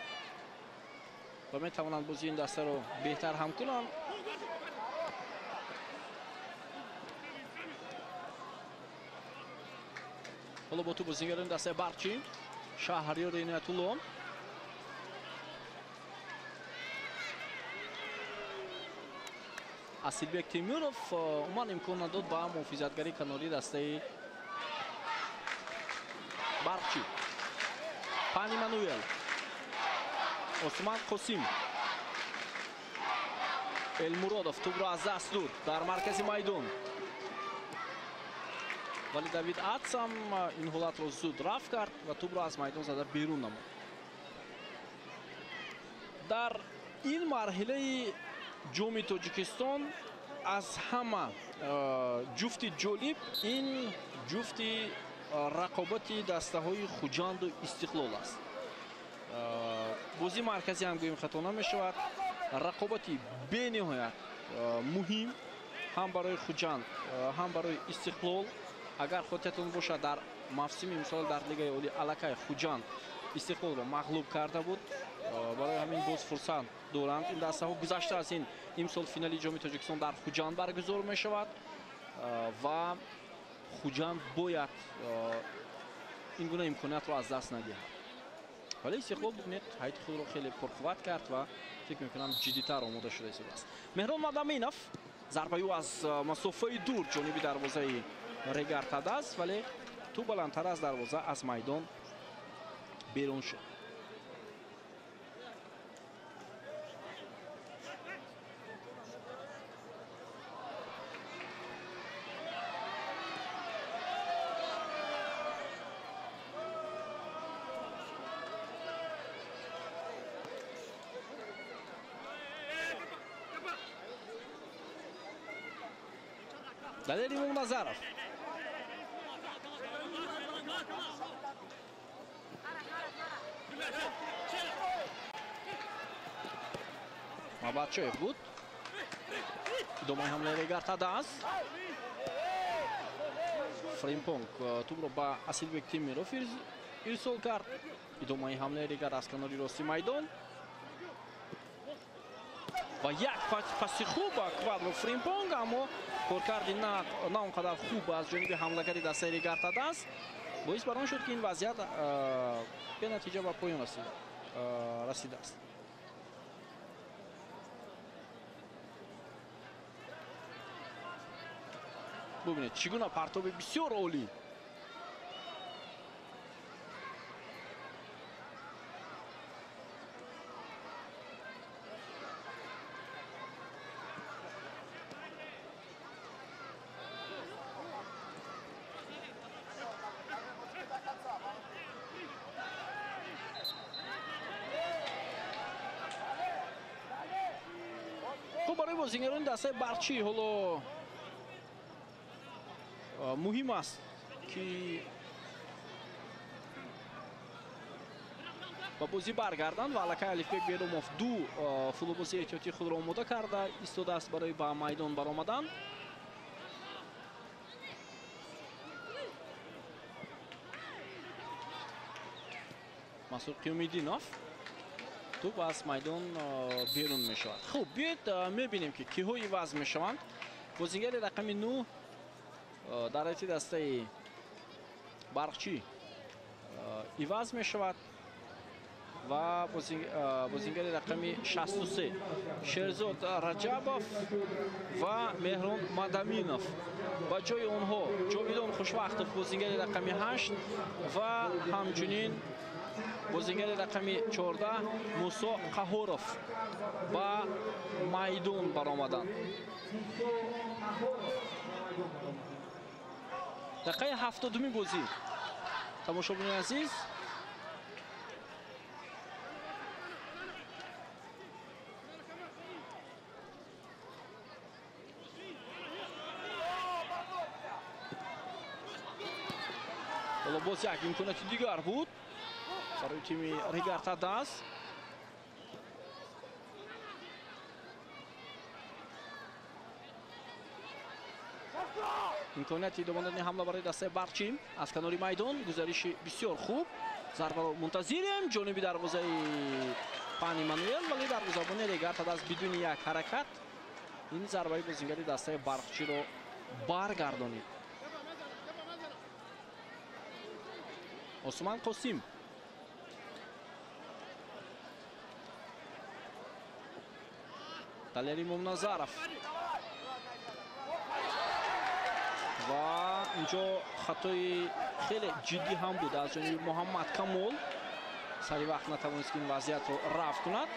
ва метавонанд бозии ин дастаро беҳтар ҳам кунанд. Ҳоло бо ту бозигарони дастаи Барқчӣ Шаҳриёр Иноятулло, Асилбек Темиров умуман имкон надод ба муҳофизатгари канории дастаи Барқчӣ. Пани Мануэл, Осман Қосим, Элмуродов тӯбро аз даст дод дар маркази майдон, вале Давид Атсам ин ҳолатро зуд рафт кард ва тӯбро аз майдон зада берун намуд. Дар ин марҳилаи ҷоми Тоҷикистон аз ҳама ҷуфти ҷолиб ин ҷуфти рақобати дастаҳои Хуҷанду Истиқлол аст. Бозии марказӣ ҳам гӯем хато намешавад. Рақобати бениҳоят муҳим ҳам барои Хуҷанд, ҳам барои Истиқлол. Агар хотиратон бошад, дар мавсими имсол дар Лигаи Олӣ аллакай Хуҷанд Истиқлолро мағлуб карда буд. Барои ҳамин боз фурсат доранд ин дастаҳо. Гузашта аз ин, имсол финали ҷоми Тоҷикистон дар Хуҷанд баргузор мешавад ва Хуҷанд бояд ин гуна имкониятро аз даст надиҳад. Вале Истиқлол, бибинед, ҳайати худро хеле пурқувват кард ва фикр мекунам ҷиддитар омода шуда истодааст. Меҳрон Мадаминов, зарбаи ӯ аз масофаи дур ҷониби дарвозаи Регар Тадаз, вале тӯб баландтар аз дарвоза аз майдон берун шуд. Далер Имомназаров. Мабатчоев буд. Идомаи ҳамлаи Регар Тадаз. Фримпонг тӯбро ба Асилбек Темиров ирсол кард. Идомаи ҳамлаи Регар аз канори рости майдон. Ва як паси хуб ба Квадро Фримпонг, аммо коркарди на он қадар хуб аз ҷониби ҳамлагари дастаи Регар Тадаз боис бар он шуд, ки ин вазъият бенатиҷа ба поён расидааст. Бубинед, чӣ гуна партоби бисёр олӣ. Барои бозигарони дастаи Барқчӣ ҳоло муҳим аст, ки ба бозӣ баргарданд ва аллакай Алифбек Берумов ду футболбозии эҳтиётии худро омода карда истодааст барои ба майдон баромадан. Мансур Қиёмиддинов, тӯб аз майдон берун мешавад. Хуб, биёед мебинем, ки киҳо иваз мешаванд. Бозигари рақами 9 дар ҳайати дастаи Барқчӣ иваз мешавад ва бозигари рақами 63 Шерзод Раҷабов ва Меҳрон Мадаминов. Ба ҷои онҳо Ҷовидон Хушвақтов, бозигари рақами 8 ва ҳамчунин бозигари рақами 14 Мусо Қаҳоров ба майдон баромаданд. Дақиқаи 70-уми бозӣ. Тамошобинони азиз, ҳоло боз як имконияти дигар буд. Барои тими Регар Тадаз. Имконияти идома додани ҳамла барои дастаи Барқчӣ аз канори майдон. Гузариши бисёр хуб. Зарбаро мунтазирем ҷониби дарвозаи Пан Эммануэл, вале дарвозабони Регар Тадаз бидуни як ҳаракат ин зарбаи бозингари дастаи Барқчиро баргардонид. Осман Қосим. Далери Момназаров. Ва инҷо хатои хеле ҷиддӣ ҳам буд аз ҷониби Муҳаммад Камол. Сари вақт натавонист ки ин вазъиятро рафъ кунад.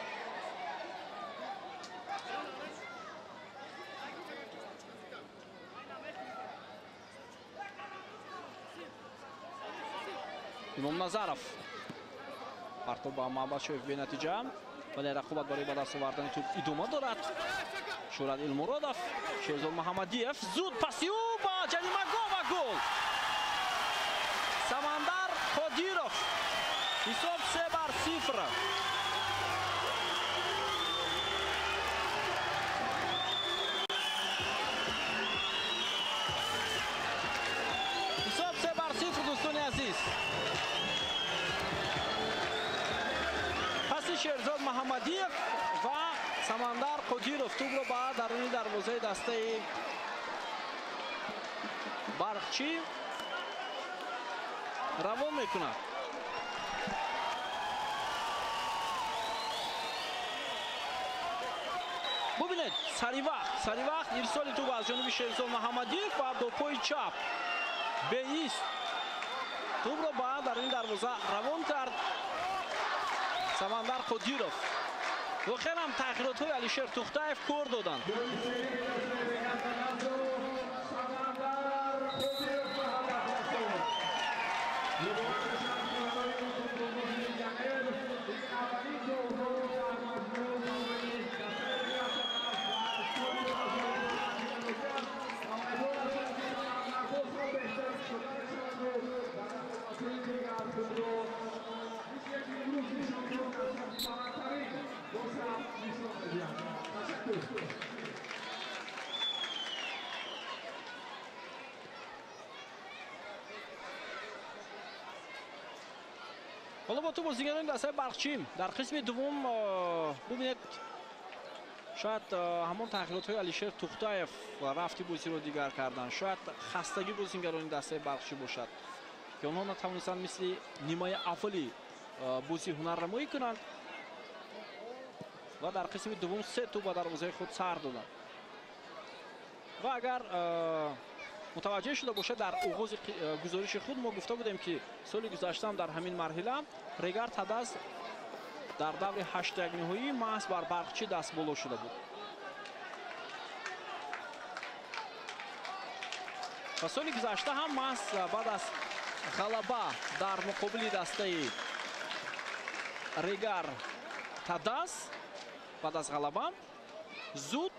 Имомназаров партоб ба Маҳмадшоев бенатиҷа, вале рақобат барои ба даст овардани тӯб идома дорад. Шӯрат Илмуродов, Шерзод Муҳаммадиев, зуд паси ӯ ба ҷаримагоҳ ва гол. Самандар Қодиров. Ҳисоб 3-0. Ҳисоб 3-0 дӯстони азиз. Паси Шерзод Муҳаммадиев ва Самандар Қодиров тӯбро ба даруни дарвозаи дастаи Барқчӣ равон мекунад. Бубинед, сари вақт ирсоли тӯб аз ҷониби Шерзод Муҳаммадиев ва бо пои чап беист тӯбро ба даруни дарвоза равон кард Самандар Қодиров. Воқеан ҳам тағйиротҳои Алишер Тухтаев кор доданд. Ҳоло бо ту бозигарони дастаи Барқчӣ дар қисми дуввум бубинед, шояд ҳамон тағйиротҳои Алишер Тухтаев рафти бозиро дигар карданд, шояд хастагӣ бозигарони дастаи Барқчӣ бошад, ки онҳо натавонистанд мисли нимаи аввали бозӣ ҳунарнамоӣ кунанд ва дар қисми дуввум се тӯб ба дарвозаи худ сар доданд. Ва агар мутаваҷҷеҳ шуда бошад, дар оғози гузориши худ мо гуфта будем, ки соли гузаштаам дар ҳамин марҳила Регар Тадаз дар даври ҳаштякниҳоӣ маҳз бар Барқчӣ дастболо шуда буд. Ва соли гузашта ҳам маҳз баъд аз ғалаба дар муқобили дастаи Регар Тадаз, баъд аз ғалаба зуд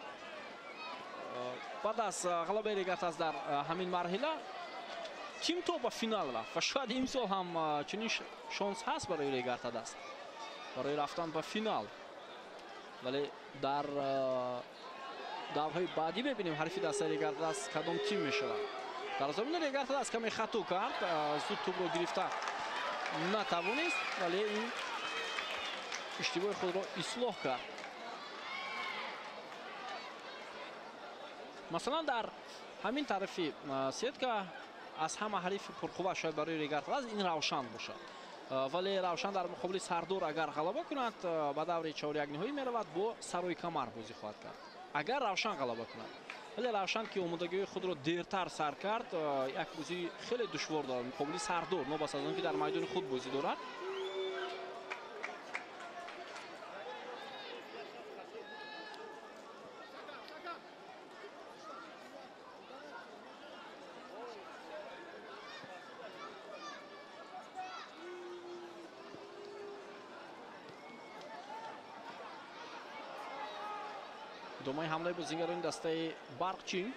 баъд аз ғалабаи Регар Тадаз дар ҳамин марҳила тим то ба финал рафт ва шояд имсол ҳам чунин шонс ҳаст барои Регар Тадаз барои рафтан ба финал. Вале дар даврҳои баъдӣ мебинем ҳарифи дастаи Регар Тадаз кадом тим мешавад. Дар замини Регар Тадаз каме хато кард, зуд тӯбро гирифта натавонист, вале ин иштибоҳи худро ислоҳ кард. Масалан, дар ҳамин тарафи сетка аз ҳама ҳарифи пурқувва шояд барои Регар Тадаз ин Равшан бошад. Вале Равшан дар муқобили Сардор агар ғалаба кунад, ба даври чорякниҳоӣ меравад, бо Сарои Камар бозӣ хоҳад кард. Агар Равшан ғалаба кунад. Вале Равшан ки омодагиҳои худро дертар сар кард, як бозии хеле душвор дорад муқобили Сардор, нобаст аз он ки дар майдони худ бозӣ дорад. Идомаи ҳамлаи бозигарони дастаи Барқчӣ.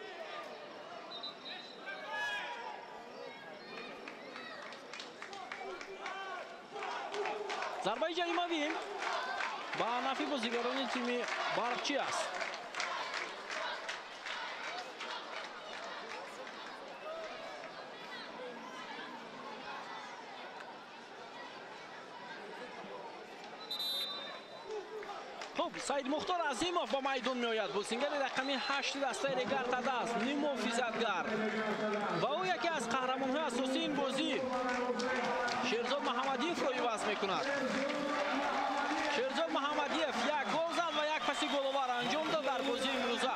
Зарбаи ҷаримавӣ ба нафи бозигарони тими Барқчӣ аст. Хуб, Саид Мухтор Азимов ба майдон меояд. Бозингари рақами 8 дастаи Регар ТадАЗ, ниммуҳофизатгар ва ӯ яке аз қаҳрамонҳои асосии ин бозӣ Шерзод Муҳаммадиевро иваз мекунад. Шерзод Муҳаммадиев як гол зад ва як паси головар анҷом дод дар бозии имрӯза.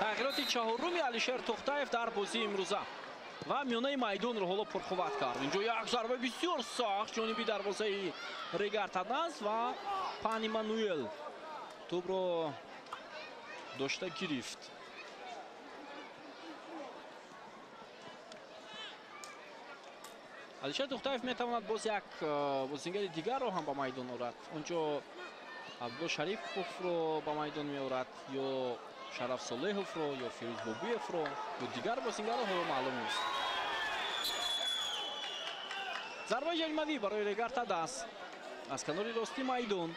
Тағйироти чаҳоруми Алишер Тӯхтаев дар бозии имрӯза ва миёнаи майдонро ҳоло пурқувват кард. Инҷо як зарба бисёр сахт ҷониби дарвозаи Регар ТадАЗ ва Пан Эммануэл тӯбро дошта гирифт. Алишер Тӯхтаев метавонад боз як бозингари дигарро ҳам ба майдон орад. Онҷо Абдулло Шариповро ба майдон меорад ё Шараф Солеҳовро ё Фирӯз Бобиевро ё дигар бозингарро ҳоло маълум нест. Зарбаи ҷаримавӣ барои Регар ТадАЗ аз канори рости майдон.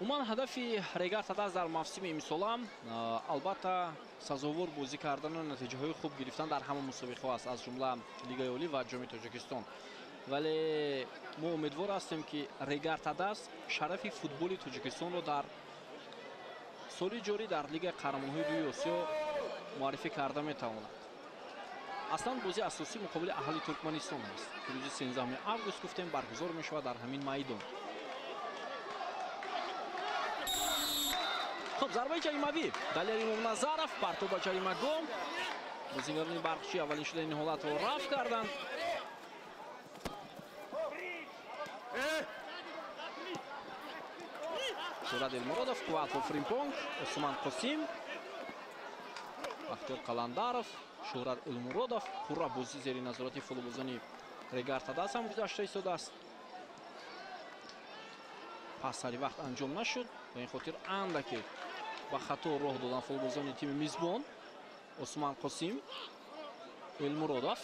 Умуман ҳадафи Регар ТадАЗ дар мавсими имсола албатта сазовор бозӣ кардану натиҷаҳои хуб гирифтан дар ҳама мусобиқаҳо аст, аз ҷумла Лигаи Олӣ ва Ҷоми Тоҷикистон. Вале мо умедвор ҳастем, ки Регар ТадАЗ шарафи футболи Тоҷикистонро дар соли ҷорӣ дар Лигаи қаҳрамонҳои дуюми Осиё муаррифӣ карда метавонад. Аслан бозии асосӣ муқобили аҳли Туркманистон аст, ки рӯзи 13 август гуфтем баргузор мешавад дар ҳамин майдон. Хуб, зарбаи ҷаримавӣ Далер Имомназаров партоб ба ҷаримагоҳ. Бозигарони Барқчӣ аввалин шуда ин ҳолатро рафт карданд. Шӯҳрат Элмуродов, Куатов Фримпонг, Усман Қосим, Бахтиёр Қаландаров, Шӯҳрат Элмуродов. Пурра бозӣ зери назорати футболбозони Регар ТадАЗ ҳам гузашта истодааст. Пас сари вақт анҷом нашуд, ба ин хотир андаке ба хато роҳ додан футболбозони тими мизбон. Усман Қосим, Элмуродов.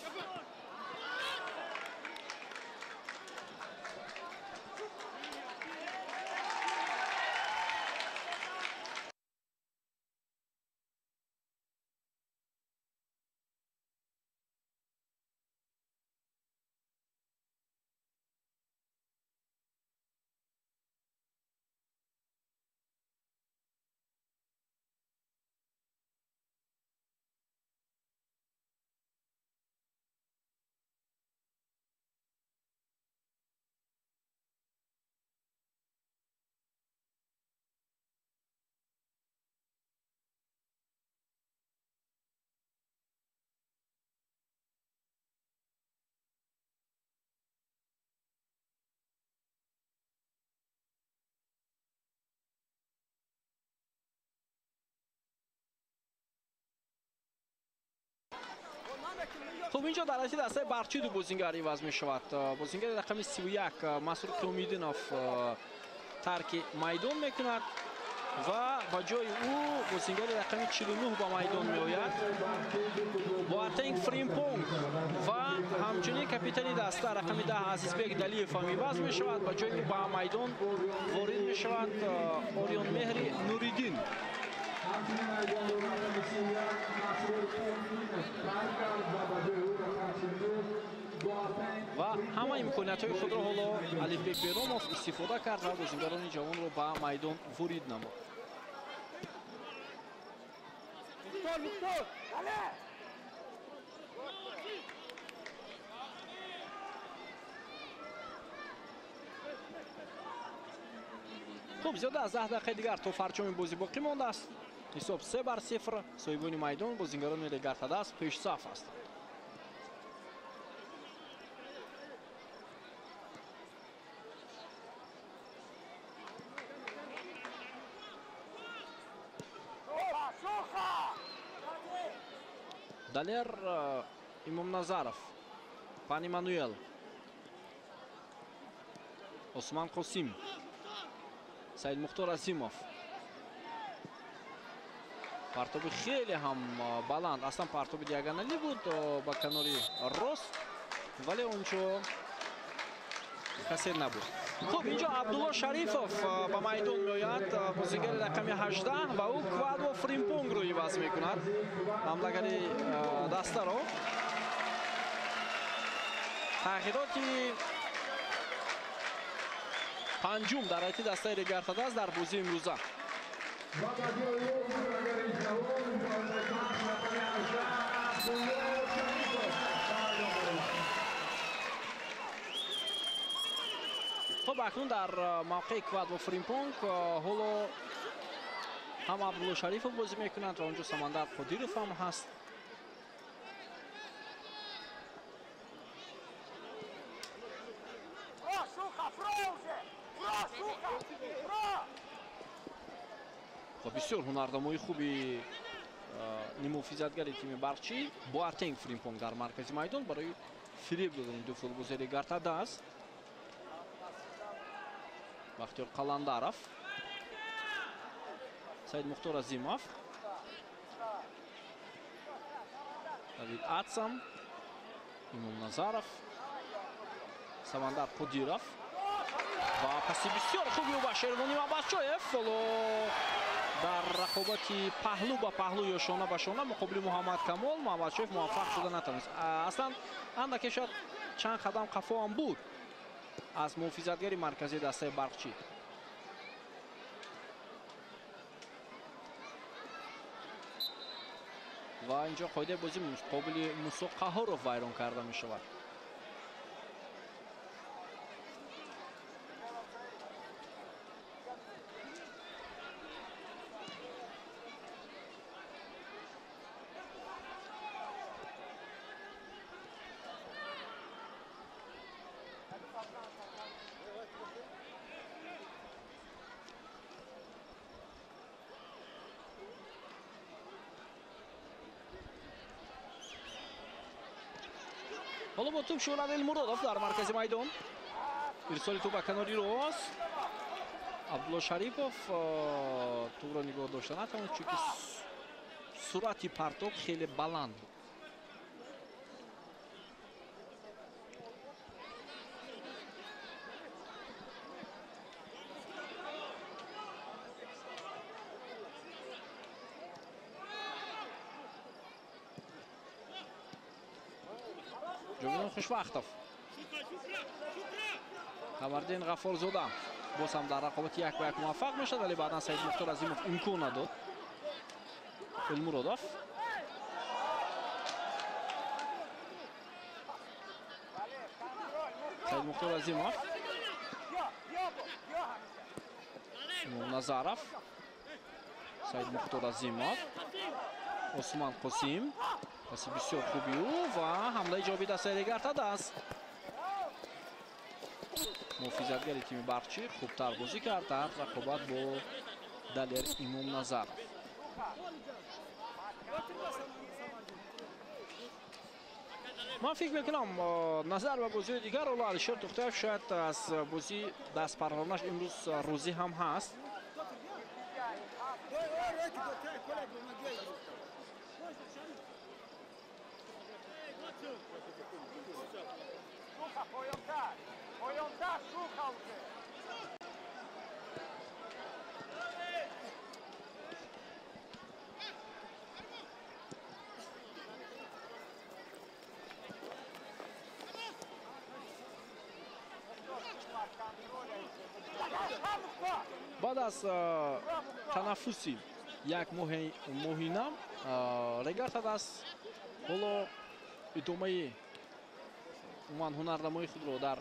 Хуб, инҷо дар ҳайати дастаи Барқчӣ ду бозингар иваз мешавад. Бозингари рақами 31 Масрур Қиёмиддинов тарки майдон мекунад ва ба ҷои ӯ бозингари рақами 49 ба майдон меояд. Боатенг Фримпонг ва ҳамчунин капитани даста рақами 10 Азизбек Далиев ҳам иваз мешавад. Ба ҷои ӯ ба майдон ворид мешавад Орион Меҳри Нуриддин. Ва ҳама имкониятҳои худро ҳоло Алифбек Беромов истифода кард ва бозингарони ҷавонро ба майдон ворид намуд. Хуб, зиёда аз 10 дақиқаи дигар то фарҷоми бозӣ боқӣ мондааст. Ҳисоб 3-0. Соҳибони майдон бозингарони Регар ТадАЗ пешсаф ҳастанд. Далер Имомназаров, Пан Эммануэл, Осман Қосим, Саид Мухтор Азимов. Партоби хеле ҳам баланд, аслан партоби диагоналӣ буд ба канори рост, вале онҷо касе набуд. Хуб, инҷо Абдулло Шарифов ба майдон меояд, бозигари рақами 18 ва ӯ Квадво Фримпонгро иваз мекунад, ҳамлагари дастаро. Тағйироти панҷум дар ҳайати дастаи Регар-ТадАЗ дар бозии имрӯза. Хуб, акнун дар мавқеи Квадво Фримпонг ҳоло ҳам Абдулло Шарифов бозӣ мекунад ва онҷо Самандар Қодиров ҳам ҳаст. Ва бисёр ҳунарнамои хуби нимуҳофизатгари тими Барқчӣ Боатенг Фримпонг дар маркази майдон барои фиреб додани ду футболбози Регар-ТадАЗ. Бахтиёр Қаландаров, Саид Мухтор Азимов, Давид Ацам, Имом Назаров, Самандар Қодиров ва паси бисёр хуби ӯ ба Шервони Мабачоев. Ҳоло дар рақобати паҳлӯ ба паҳлӯ ё шона ба шона муқобили Муҳаммад Камол Мабачоев муваффақ шуда натавонист. Аслан андаке шояд чанд қадам қафо ҳам буд аз муҳофизатгари марказии дастаи Барқчӣ. Ва инҷо қоидаи бозӣ муқобили Мусо Қаҳоров вайрон карда мешавад. Ҳоло бо тӯб Шӯрат Элмуродов дар маркази майдон. Ирсоли тӯб ба канори рост. Абдулло Шарипов тӯбро нигоҳ дошта натавонист, чунки суръати партоб хеле баланд буд. Ҷовидон Хушвақтов, Қамардин Ғаффорзода боз ҳам дар рақобати як ба як муваффақ мешавад, вале баъдан Саид Мухтор Азимов имкон надод. Элмуродов, Саид Мухтор Азимов, Назаров, Саид Мухтор Азимов, Осман Қосим. Паси бисёр хуби ӯ ва ҳамлаи ҷавоби дастаи Регар-ТадАЗ. Муҳофизатгари тими Барқчӣ хубтар бозӣ кард дар рақобат бо Далер Имомназаров. Ман фикр мекунам, назар ба бозиҳои дигар, ҳоло Алишер Тухтаев шояд аз бозӣ дастпарварнаш имрӯз розӣ ҳам ҳаст. Баъд аз танаффуси як моҳина Регар-ТадАЗ ҳоло идомаи умуман ҳунарнамоии худро дар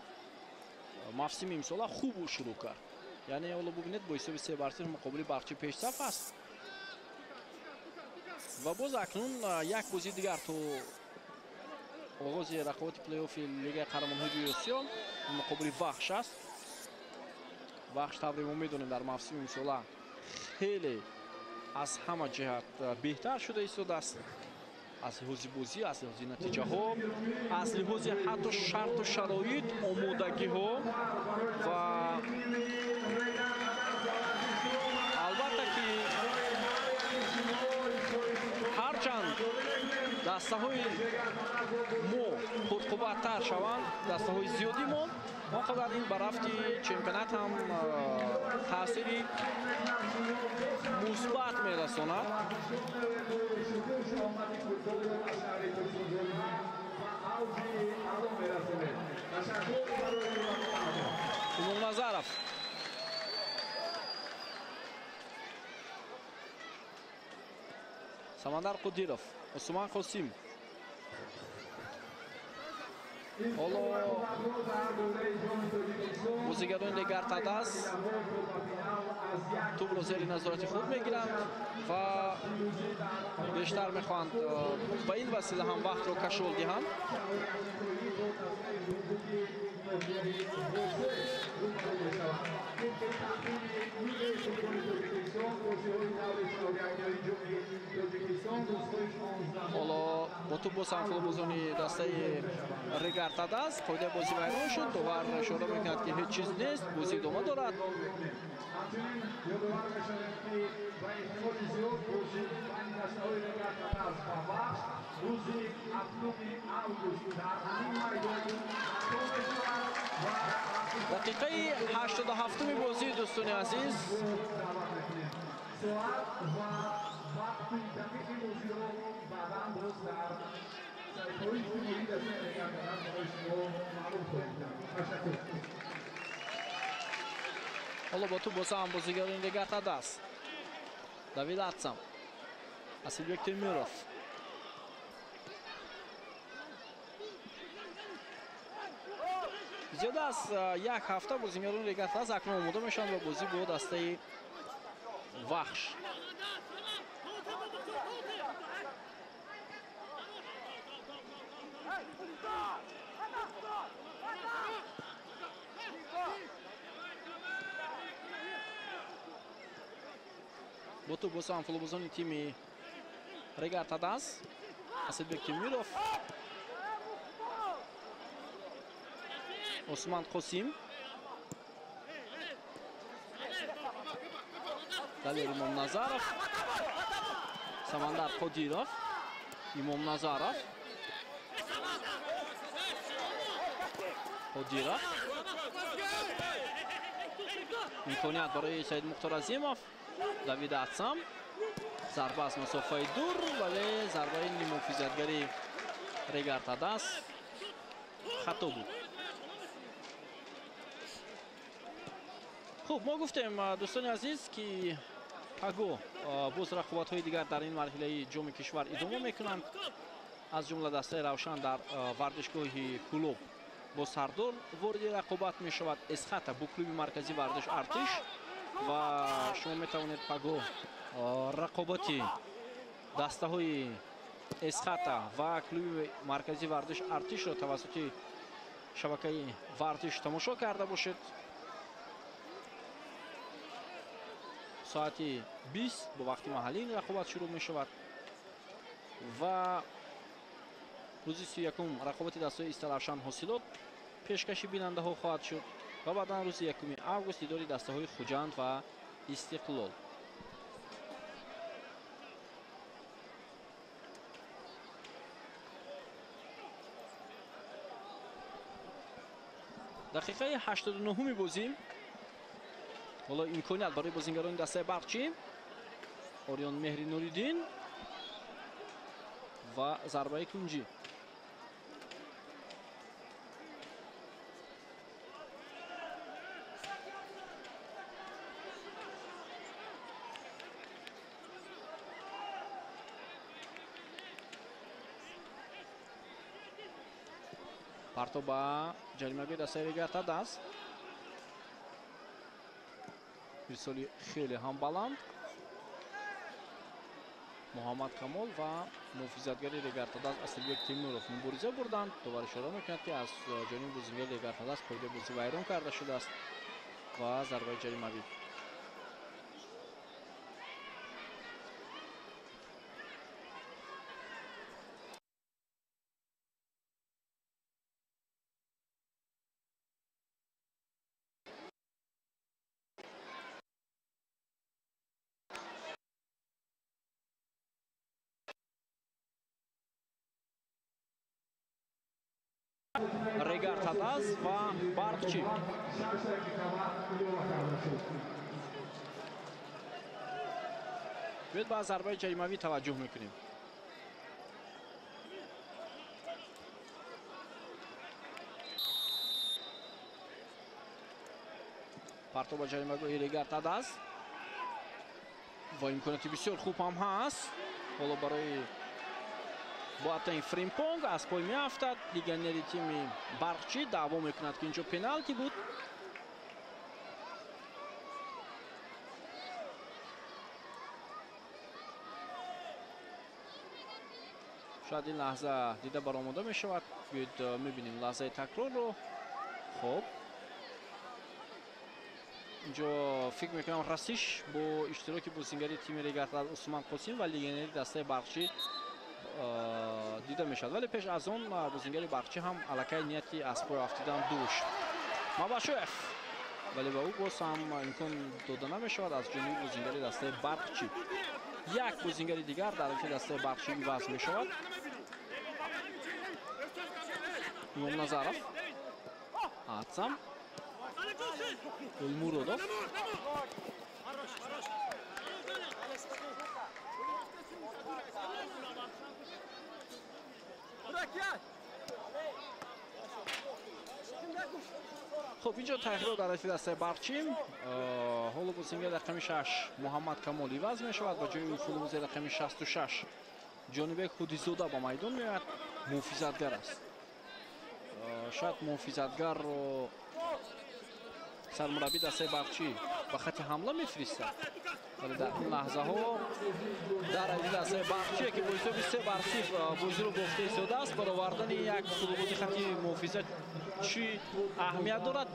мавсими имсола хуб шурӯъ кард. Яъне ҳоло бубинед, бо ҳисоби 3-0 муқобили Барқчӣ пешсаф аст ва боз акнун як бозии дигар то оғози рақобати плей-оффи Лигаи қаҳрамонҳои Осиё муқобили Вахш аст. Вахш, тавре мо медонем, дар мавсими имсола хеле аз ҳама ҷиҳат беҳтар шуда истодааст. Аз лиҳози бозӣ, аз лиҳози натиҷаҳо, аз лиҳози ҳатто шарту шароит, омодагиҳо ва Дастаҳои мо пурқувваттар шаванд, дастаҳои зиёди мо, он қадар ин ба рафти чемпионат ҳам таъсири мусбат мерасонад. Имомназаров. Самандар Қодиров, Усман Қосим. Ҳоло бозигарони Регар-ТадАЗ тӯбро зери назорати худ мегиранд ва бештар мехоҳанд ба ин васила ҳам вақтро кашол диҳанд. Ҳоло бо тӯб боз ҳам футболбозони дастаи Регар-ТадАЗ. Қоидаи бозӣ вайрон шуд. Довар ишора мекунад, ки ҳеҷ чиз нест, бозӣ идома дорад. Дақиқаи 87-уми бозӣ, дӯстони азиз. Ҳоло бо тӯб боз ҳам бозигарони Регар-ТадАЗ. Давид Атсам, Асилбек Темиров. Зиёда аз як ҳафта бозигарони Регар-ТадАЗ акнун омода мешаванд ба бозӣ бо дастаи Вахш. Бо тӯб боз ҳам футболбозони тими Регар-ТадАЗ. Асилбек Темиров, Осман Қосим, Далер Имомназаров, Самандар Қодиров, Имомназаров, Қодиров. Имконият барои Саид Мухтор Азимов. Давид Атсам. Зарба аз масофаи дур, вале зарбаи нимуҳофизатгари Регар-ТадАЗ хато буд. Хуб, мо гуфтем, дӯстони азиз, ки паго боз рақобатҳои дигар дар ин марҳилаи ҷоми кишвар идома мекунанд. Аз ҷумла дастаи Равшан дар варзишгоҳи Кӯлоб бо Сардор вориди рақобат мешавад. Эсхата бо клуби марказии варзиш Артиш ва шумо метавонед паго рақобати дастаҳои Эсхата ва клуби марказии варзиш Артишро тавассути шабакаи варзиш тамошо карда бошед. Соати 20 бо вақти маҳаллӣ ин рақобат шурӯъ мешавад ва рӯзи 31 рақобати дастаҳои Истаравшан Ҳосилот пешкаши бинандаҳо хоҳад шуд ва баъдан рӯзи 1 август дидори дастаҳои Хуҷанд ва Истиқлол. Дақиқаи 89-уми бозӣ. Ҳоло имконият барои бозингарони дастаи Барқчӣ. Ориён Меҳри Нуриддин ва зарбаи кунҷӣ. Парто ба ҷаримагоҳи дастаи Регар-ТадАЗ. Ирсоли хеле ҳам баланд. Муҳаммад Камол ва муҳофизатгари Регар-ТадАЗ Асилбек Темуров мубориза бурданд. Довар ишора мекунад, ки аз ҷониби бозингари Регар-ТадАЗ қоидаи бозӣ вайрон карда шудааст ва зарбаи ҷаримавӣ. Регар Тадаз ва Барқчӣ. Биёед ба зарбаи ҷаримавӣ таваҷҷӯҳ мекунем. Партоб ба ҷаримагоҳи Регар Тадаз ва имконияти бисёр хуб ҳам ҳаст. Ҳоло барои Боатен Фримпонг аз пой меафтад. Легионери тими Барқчӣ даъво мекунад, ки инҷо пеналти буд. Шояд ин лаҳза дида баромада мешавад. Биёед мебинем лаҳзаи такрорро. Хуб, инҷо фикр мекунам расиш бо иштироки бозингари тими Регар Тадаз Усман Қосим ва легионери дастаи Барқчӣ дида мешавад, вале пеш аз он бозингари Барқчӣ ҳам аллакай нияти аз пой афтидан дошт. Мабашоев, вале ба ӯ боз ҳам имкон дода намешавад аз ҷониби бозингари дастаи Барқчӣ. Як бозингари дигар дар рафи дастаи Барқчӣ иваз мешавад. Имомназаров, Атсам, Элмуродов. Хуб, инҷо тағйирот дар рафи дастаи Барқчӣ. Ҳоло бозингар рақами 6 Муҳаммад Камол иваз мешавад. Ба ҷои ӯ футболбози рақами 66 Ҷонибек Ҳудизода ба майдон меояд. Муҳофизатгар аст. Шояд муҳофизатгарро сармураббии дастаи Барқчӣ ба хати ҳамла мефиристад, вале дар ин лаҳзаҳо дар ради дастаи Барқчӣ, ки бо ҳисоби 3-0 бозиро бохта истодааст, баровардани як футболбози хати муҳофизат чӣ аҳамият дорад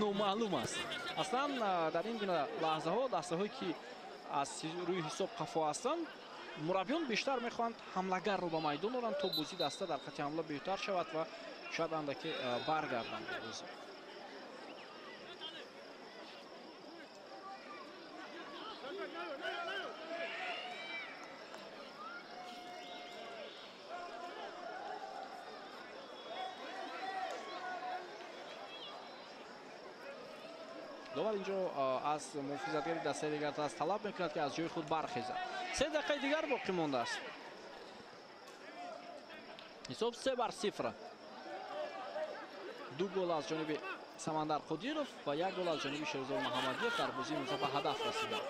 номаълум аст. Аслан дар ин гуна лаҳзаҳо дастаҳое ки аз рӯи ҳисоб қафо ҳастанд, мураббиён бештар мехоҳанд ҳамлагарро ба майдон оранд, то бозии даста дар хати ҳамла беҳтар шавад ва шояд андаке баргарданд ба бозӣ. Довар инҷо аз муҳофизатгари дастаи Регар Тадаз талаб мекунад, ки аз ҷои худ бархезад. 3 дақиқаи дигар боқӣ мондааст. Ҳисоб 3-0. 2 гол аз ҷониби Самандар Қодиров ва 1 гол аз ҷониби Шерзод Муҳаммадиев дар бозии имрӯза ба ҳадаф расиданд.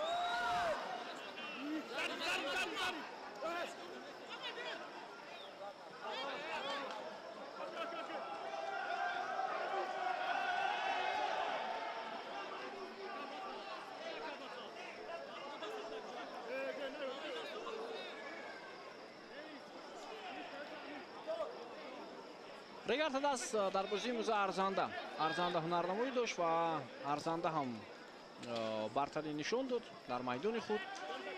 Регар Тадаз дар бозии имрӯза арзанда ҳунарнамоӣ дошт ва арзанда ҳам бартарӣ нишон дод дар майдони худ.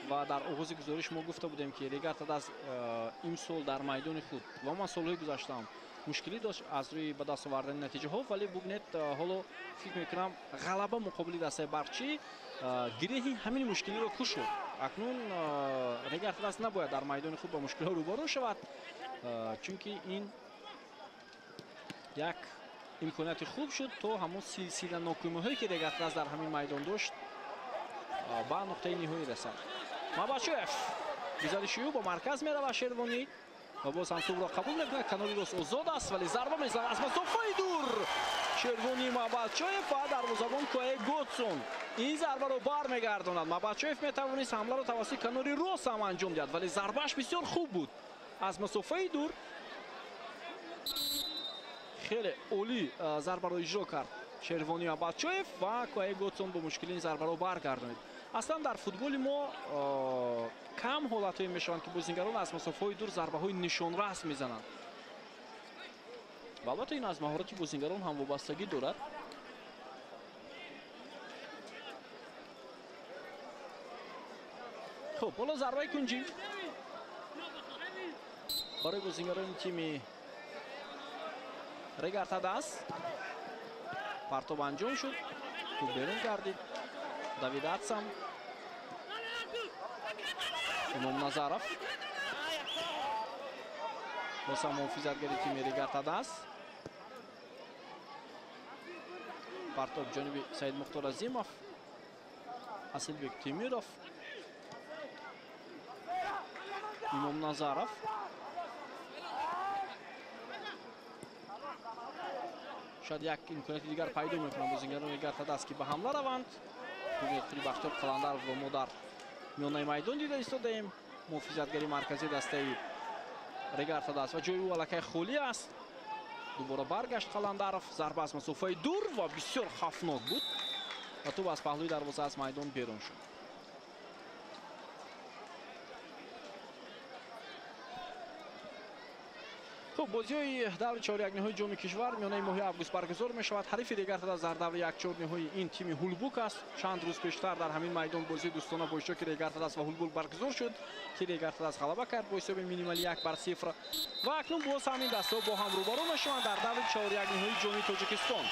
Ва дар оғози гузориш мо гуфта будем, ки Регар Тадаз имсол дар майдони худ ва ман солҳои гузаштаам мушкилӣ дошт аз рӯи ба даст овардани натиҷаҳо, вале бубинед, ҳоло фикр мекунам ғалаба муқобили дастаи Барқчӣ гиреҳи ҳамин мушкилиро кушод. Акнун Регар Тадаз набояд дар майдони худ ба мушкилиҳо рӯбарӯ шавад, чунки ин як имконияти хуб шуд то ҳамон силсила нокӯмиҳое ки Регар Тадаз дар ҳамин майдон дошт ба нуқтаи ниҳоӣ расад. Мабачоев гузариши ӯ ба марказ меравад. Шервонӣ ва боз ҳам тӯбро қабул мекунад. Канори рост озод аст, вале зарба мезанад аз масофаи дур. Шервонӣ Мабачоев ва дарвозабон Кое Готсон ин зарбаро бармегардонад. Мабачоев метавонист ҳамларо тавассути канори рост ҳам анҷом диҳад, вале зарбааш бисёр хуб буд аз масофаи дур. Хеле олӣ зарбаро иҷро кард Шервонӣ Мабачоев ва Кое Готсон бо мушкили ин зарбаро баргардонид. Аслан дар футболи мо кам ҳолатҳое мешаванд, ки бозингарон аз масофаҳои дур зарбаҳои нишонрас мезананд. Ва албатта ин аз маҳорати бозингарон ҳам вобастагӣ дорад. Хуб, ҳоло зарбаи кунҷӣ барои бозингарони тими Регар Тадаз. Партоб анҷом шуд, тӯб берун гардид. Давид Атсам, Имомназаров боз ҳам муҳофизатгари тими Регар Тадаз. Партоб ҷониби Саидмухтор Азимов, Асилбек Темиров, Имомназаров. Шояд як имконияти дигар пайдо мекунанд бозингарони Регар-ТадАЗ, ки ба ҳамла раванд. Бубинед, худи Бахтиёр Қаландаровро мо дар миёнаи майдон дида истодаем. Муҳофизатгари марказии дастаи Регар-ТадАЗ ва ҷои ӯ аллакай холӣ аст. Дубора баргашт Қаландаров. Зарба аз масофаи дур ва бисёр хавфнок буд ва тӯб аз паҳлӯи дарвоза аз майдон берун шуд. Хуб, бозиҳои даври чорякниҳои ҷоми кишвар миёнаи моҳи август баргузор мешавад. Ҳарифи Регар-ТадАЗ дар даври якчорниҳои ин тими Ҳулбук аст. Чанд рӯз пештар дар ҳамин майдон бозии дӯстона бо иштироки Регар-ТадАЗ ва Ҳулбук баргузор шуд, ки Регар-ТадАЗ ғалаба кард бо ҳисоби минимали 1-0. Ва акнун боз ҳамин дастаҳо бо ҳам рӯбарӯ мешаванд дар даври чорякниҳои ҷоми Тоҷикистон.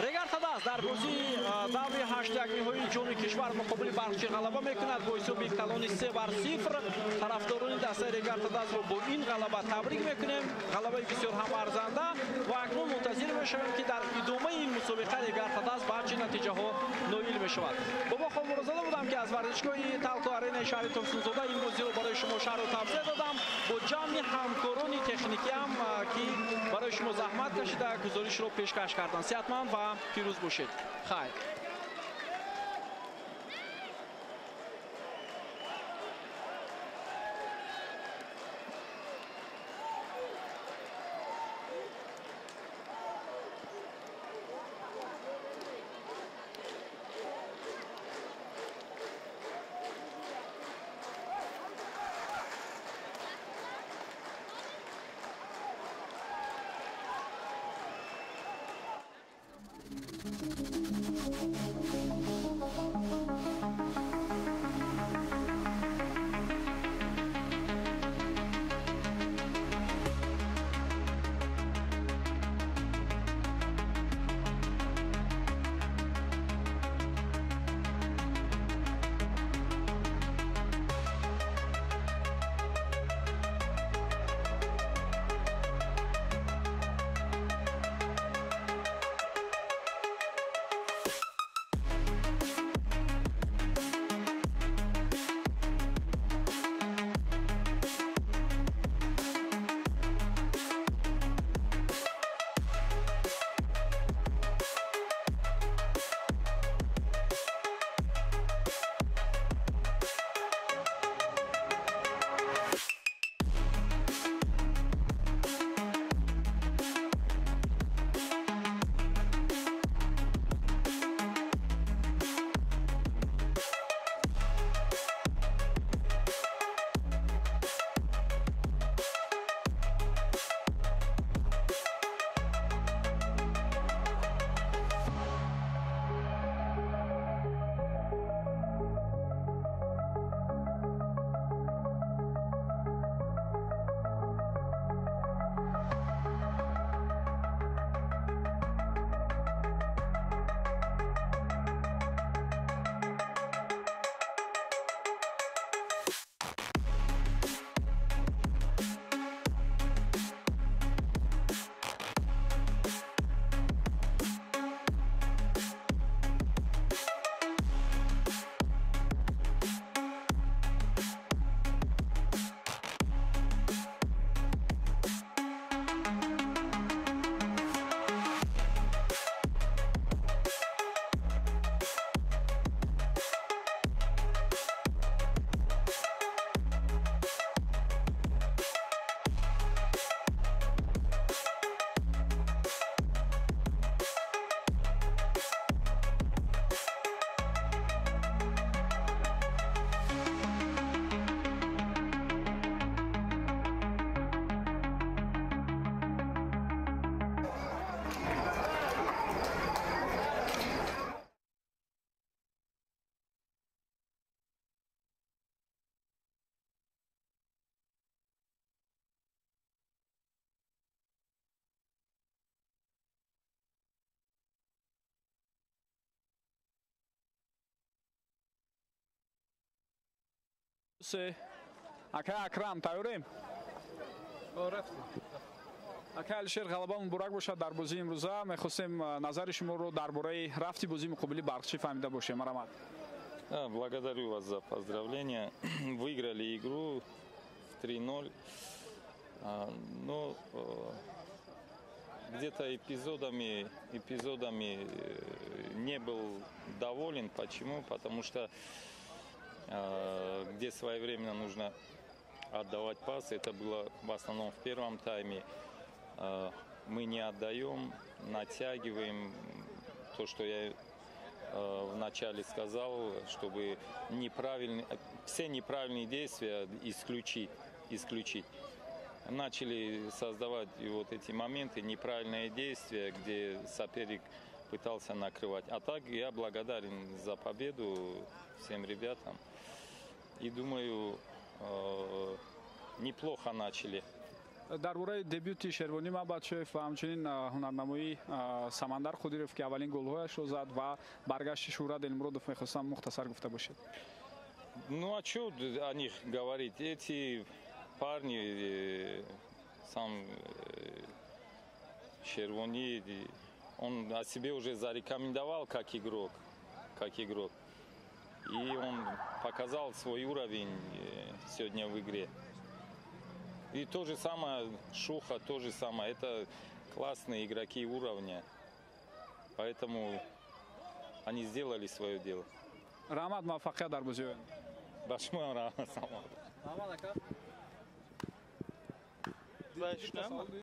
Регар-ТадАЗ дар бозии даври ҳаштякниҳои ҷоми кишвар муқобили Барқчӣ ғалаба мекунад бо ҳисоби калони 3-0. Тарафдорони дастаи Регар-ТадАЗро бо ин ғалаба табрик мекунем. Ғалабаи бисёр ҳам арзанда ва акнун мунтазир мешавем, ки дар идомаи ин мусобиқа Регар-ТадАЗ ба чӣ натиҷаҳо ноил мешавад. Бобо Холмурозода будам, ки аз варзишгоҳи Талко Аренаи шаҳри Турсунзода ин бозиро барои шумо шарҳу тавзеҳ додам бо ҷамъи ҳамкорони техникиам, ки барои шумо заҳмат кашида гузоришро пешкаш карданд. Сеҳатманд ва пирӯз бошед. Хайр. Се. Ака Акрам, тайёрем? Рафтем. Акай Алишер, ғалаба муборак бошад дар бозии имрӯза. Мехостем назари шуморо дар бораи рафти бозии муқобили Барқчӣ фаҳмида бошем. Марҳамат. Благодарю вас за поздравления. Выиграли игру в 3-0. Но где-то эпизодами не был доволен. Почему? Потому что где своевременно нужно отдавать пас, это было в основном в первом тайме. Мы не отдаем, натягиваем то, что я вначале сказал, чтобы все неправильные действия исключить. Начали создавать вот эти моменты, неправильные действия, где соперник пытался накрывать. А так я благодарен за победу всем ребятам. И думаю, неплохо начали. Дар бораи дебюти Шервонӣ Мабадшоев ва ҳамчунин ҳунарнамоии Самандар Қодиров, ки аввалин голҳояшро зад, ва баргашти Шӯҳрат Элмуродов мехостам мухтасар гуфта бошед. Ну, а что о них говорить? Эти парни, сам Шервони, он о себе уже зарекомендовал как игрок. И он показал свой уровень сегодня в игре. И то же самое Шуха, то же самое. Это классные игроки уровня. Поэтому они сделали свое дело. Раҳмат, муваффақият дар бозии. Ба шумо раҳмат. Раҳмат, ака.